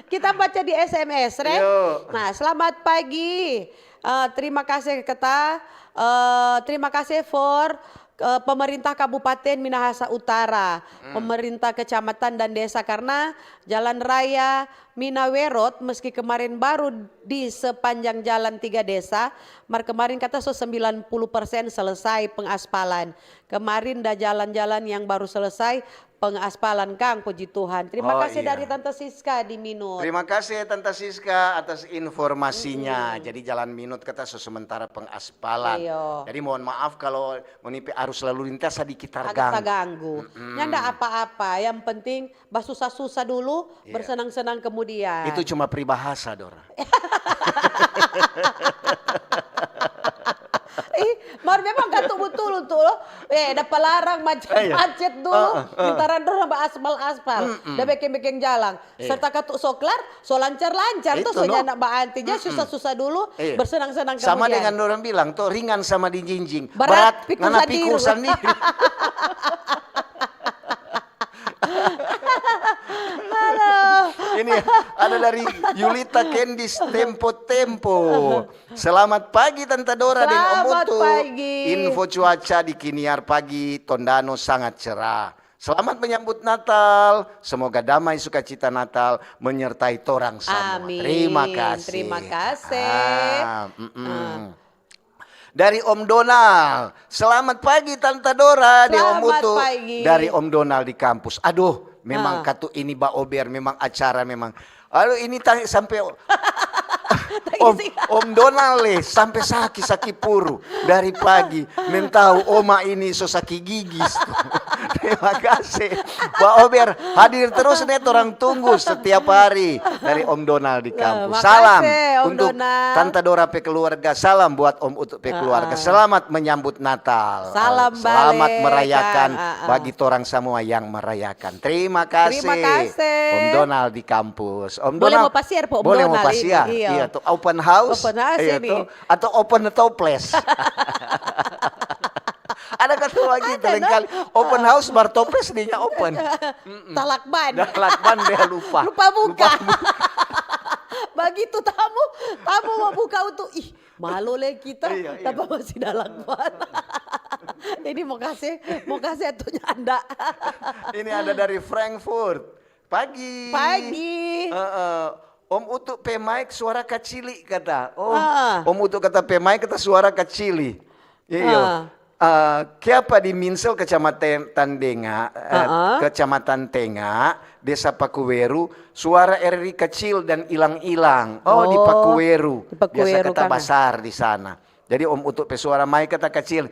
Kita baca di S M S, Re. Yo. Nah, selamat pagi. Eh, terima kasih kata, eh, terima kasih for, eh, pemerintah Kabupaten Minahasa Utara, pemerintah kecamatan dan desa, karena jalan raya Minawerot meski kemarin baru di sepanjang jalan tiga desa, mar kemarin kata so sembilan puluh persen selesai pengaspalan. Kemarin da jalan-jalan yang baru selesai pengaspalan, kang, puji Tuhan. Terima kasih dari Tante Siska di Minut. Terima kasih, Tante Siska, atas informasinya. Jadi, jalan Minut kata so sementara pengaspalan. Iyo. Jadi, mohon maaf kalau ngoni pe arus lalu lintas sedikit terganggu. Agak terganggu. Nyanda apa-apa, yang penting basusah-susah dulu, bersenang-senang kemudian. Itu cuma peribahasa, Dora. Ih, mar memang katu butul tu, eh, dapa larang macet-macet dulu, lantaran dorang ba aspal-aspal, da bekeng-bekeng jalang. Serta katu so klar, so lancar-lancar to, so nyanda baanti. Jadi susah-susah dulu, bersenang-senang kemudian. Sama dengan dorang bilang to, ringan sama dijinjing, berat pikul sandiri. Halo. Ini ada dari Yulita Kendis, Tempo Tempo. Selamat pagi, Tante Dora deng Om Utu. Selamat pagi. Info cuaca di Kiniar pagi, Tondano sangat cerah. Selamat menyambut Natal. Semoga damai sukacita Natal menyertai torang samua. Amin. Terima kasih. Terima kasih. Ah, mm-mm. Ah. Dari Om Donald. Selamat pagi, Tante Dora, di Om Utu. Selamat pagi. Dari Om Donald di kampus. Aduh, memang katu ini ba ober, memang acara memang. Aduh, ini tanya sampai Om, Om Donald le, sampai saki, saki puru dari pagi. Mentau oma ini so saki gigi. Terima kasih. Ba ober hadir terus nih, orang tunggu setiap hari dari Om Donald di kampus. Salam untuk Tante Dora pe keluarga, salam buat Om Utu pe keluarga. Selamat menyambut Natal. Salam bale, merayakan bagi torang samua yang merayakan. Terima kasih. Terima kasih. Om Donald di kampus. Om Donald, boleh mo pasiar, Om Donald ini. Iya, to open house. Open house ini. Atau open toples. Ada kata bagitu lain kali. Open house, bar toples, dinya open. Talakban. Talakban, dia lupa. Lupa buka. Lupa buka. Bagitu tamu, tamu mo buka untuk, ih, malo le kita, tapi masih talakban. Ini mo kase, mo kase atunya anda. Ini ada dari Frankfurt. Pagi. Pagi. Heeh. Om Utu pe mic suara kacili kata. Oh, Ah. Om Utu kata pe mic kata suara kacili. Iyo. Ah. Eh, kiapa di Minsel Kecamatan Tenga, eh, Ah, ah. Kecamatan Tenga, Desa Pakuweru, suara R R I kecil dan ilang-ilang. Oh, di Oh, Pakuweru. di Pakuweru, Biasa kata Kang. Basar di sana. Jadi Om Utu pe suara mic kata kecil.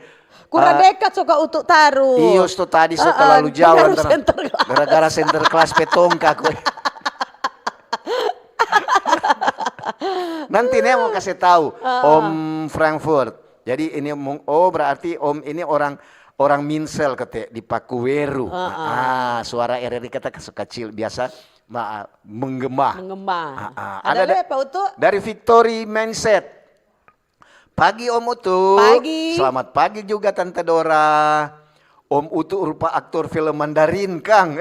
Kurang Eh, dekat so ka Utu taru. Iyo, sto tadi so Ah, ah, terlalu jauh terlalu antara center class. gara-gara center class pe tongka ko. Nanti nih mau kasih tahu Om Frankfurt. Jadi ini mung- oh berarti Om ini orang orang Minsel kete di Pakuweru. Ah, suara R R I kata kecil biasa ma- menggema. Menggema. Ah, ah. Ada da- lagi, Pak Utu? Dari Victory Mindset. Pagi Om Utu. Pagi. Selamat pagi juga Tante Dora. Om Utu rupa aktor film Mandarin, Kang.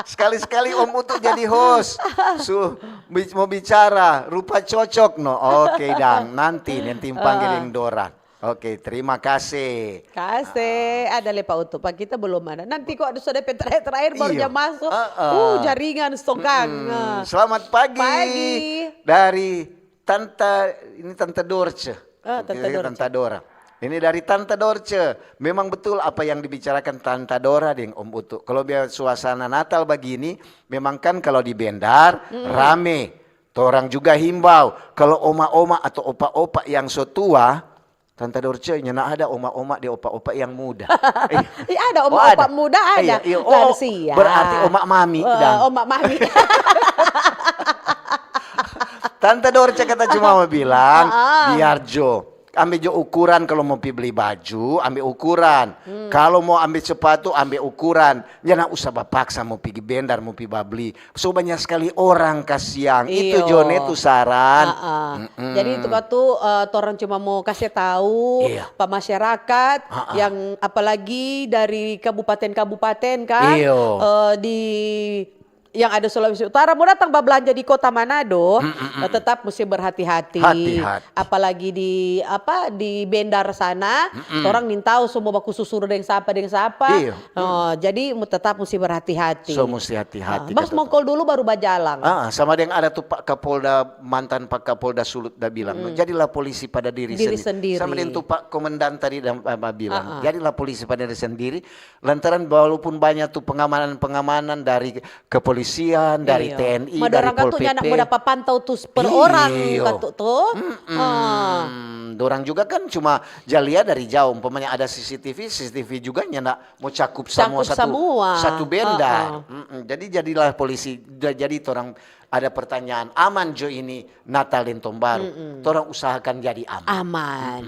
Sekali-sekali Om Utu jadi host. Su, bi- mau bicara, rupa cocok no. Oke, dang. Nanti, nanti panggil yang Dora. Oke, terima kasih. Kase, ada le Pak Utu. Pak kita belum ada. Nanti kok ada sudah terakhir-terakhir baru Iya. dia masuk. Heeh. Uh, jaringan stokang. Hmm, selamat pagi. Pagi. Dari Tante, ini Tante Dorce. Ah, Tante Ini Dorce. Tante Dora. Ini dari Tante Dorce. Memang betul apa yang dibicarakan Tante Dora deng Om Utu. Kalau biar suasana Natal begini, memang kan kalau di Bendar rame. Torang juga himbau. Kalau oma-oma atau opa-opa yang so tua, Tante Dorce, nyanda ada oma-oma deng opa-opa yang muda. Iya ada Oh, oma-opa ada. Muda ada. Iya, iya. Oh, Lansia. Berarti oma mami Eh, dang. Oma mami. Tante Dorce kata cuma mau bilang, Ah, ah. Biar jo, ambe jo ukuran kalau mau pi beli baju, ambe ukuran. Hmm. Kalau mau ambe sepatu, ambe ukuran. Nyanda usah bapaksa mau pigi Bendar, mau pi babli. So banyak sekali orang kasiang. Itu Iyo. Jone tu saran. Ah, ah. Jadi itu katu eh, torang cuma mau kasih tahu Iya. pa masyarakat Ah, ah. Yang apalagi dari kabupaten-kabupaten kan Iyo. eh, di yang ada Sulawesi Utara mau datang babelanja di kota Manado, eh, tetap mesti berhati-hati. Hati-hati. Apalagi di apa di Bendar sana, orang nintau semua baku susur deng sapa deng sapa. Iyo. Oh, jadi mu- tetap mesti berhati-hati. So mesti hati-hati, Ah, bas kata mongkol dulu baru bajalang. Ah, sama deng ada tu Pak Kapolda, mantan Pak Kapolda Sulut da bilang, "No, jadilah polisi pada diri, Diri sendi-" sendiri. Sama deng tu Pak Komandan tadi da, da bilang, Ah, ah. "Jadilah polisi pada diri sendiri." Lantaran walaupun banyak tu pengamanan-pengamanan dari kepolisian, dari Iyo. T N I, Ma dari dorang kan Pol tu nyanda P P. mo dapa pantau tu per Iyo. orang katu tu. Mm-mm. Ah. Dorang juga kan cuma ja lia dari jauh. Umpamanya ada C C T V, C C T V juga nyanda mo cakup samua Cakup satu, samua. satu Bendar. Ah, ah. Mm-mm. Jadi jadilah polisi. Ja- Jadi torang ada pertanyaan, aman jo ini Natal deng Tahun Baru? Torang usahakan jadi aman. Aman.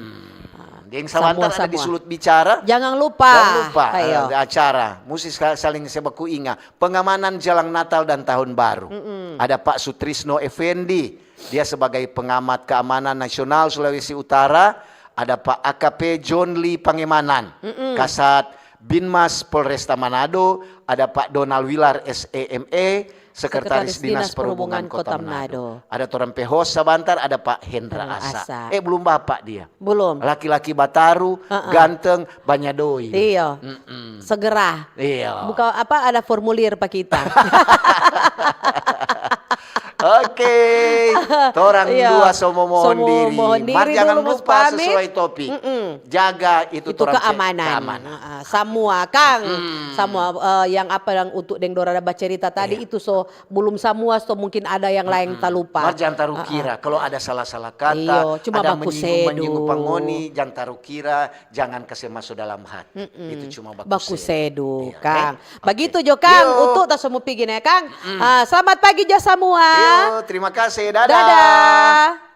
Deng sabantar ada di Samua-samua. Sulut Bicara. Jangan lupa. Jangan lupa Ayo. eh, acara musti ska- saling se baku inga pengamanan jalang Natal dan Tahun Baru. Ada Pak Sutrisno Effendi, dia sebagai pengamat keamanan nasional Sulawesi Utara. Ada Pak A K P John Lee Pangemanan, Kasat Binmas Polresta Manado, ada Pak Donald Wilar S E M E, Sekretaris Dinas Perhubungan Kota Manado. Ada torang pe host sabantar, ada Pak Hendra Hendra Asa. Asa. Eh, belum bapak dia. Belum. Laki-laki bataru, Heeh. ganteng, banya doi. Iya. Segera. Iya. Buka apa ada formulir pa kita. Oke, torang Iya. dua so mo mohon So mo diri. mohon Mar diri jangan dulu, mo lupa pamit. Sesuai topik. Mm-mm. Jaga itu, Itu torang pe- keamanan. keamanan. Ah, samua kang, samua eh, yang apa yang Utu deng Dora ada bacerita tadi itu so belum samua so mungkin ada yang lain talupa. Mar jangan taru Ah, ah. kira kalau ada salah-salah kata, Iyo, cuma ada baku menyinggung-menyinggung sedu. Pangoni, jangan taru kira, jangan kase maso dalam hati. Itu cuma baku, Baku sedu, Iya, Kang. oke? Begitu Oke. jo, Kang. Iyo. Utu ta so mo pigi ne, Kang. Ah, selamat pagi jo samua. Iyo, terima kasih. Dadah. Dadah.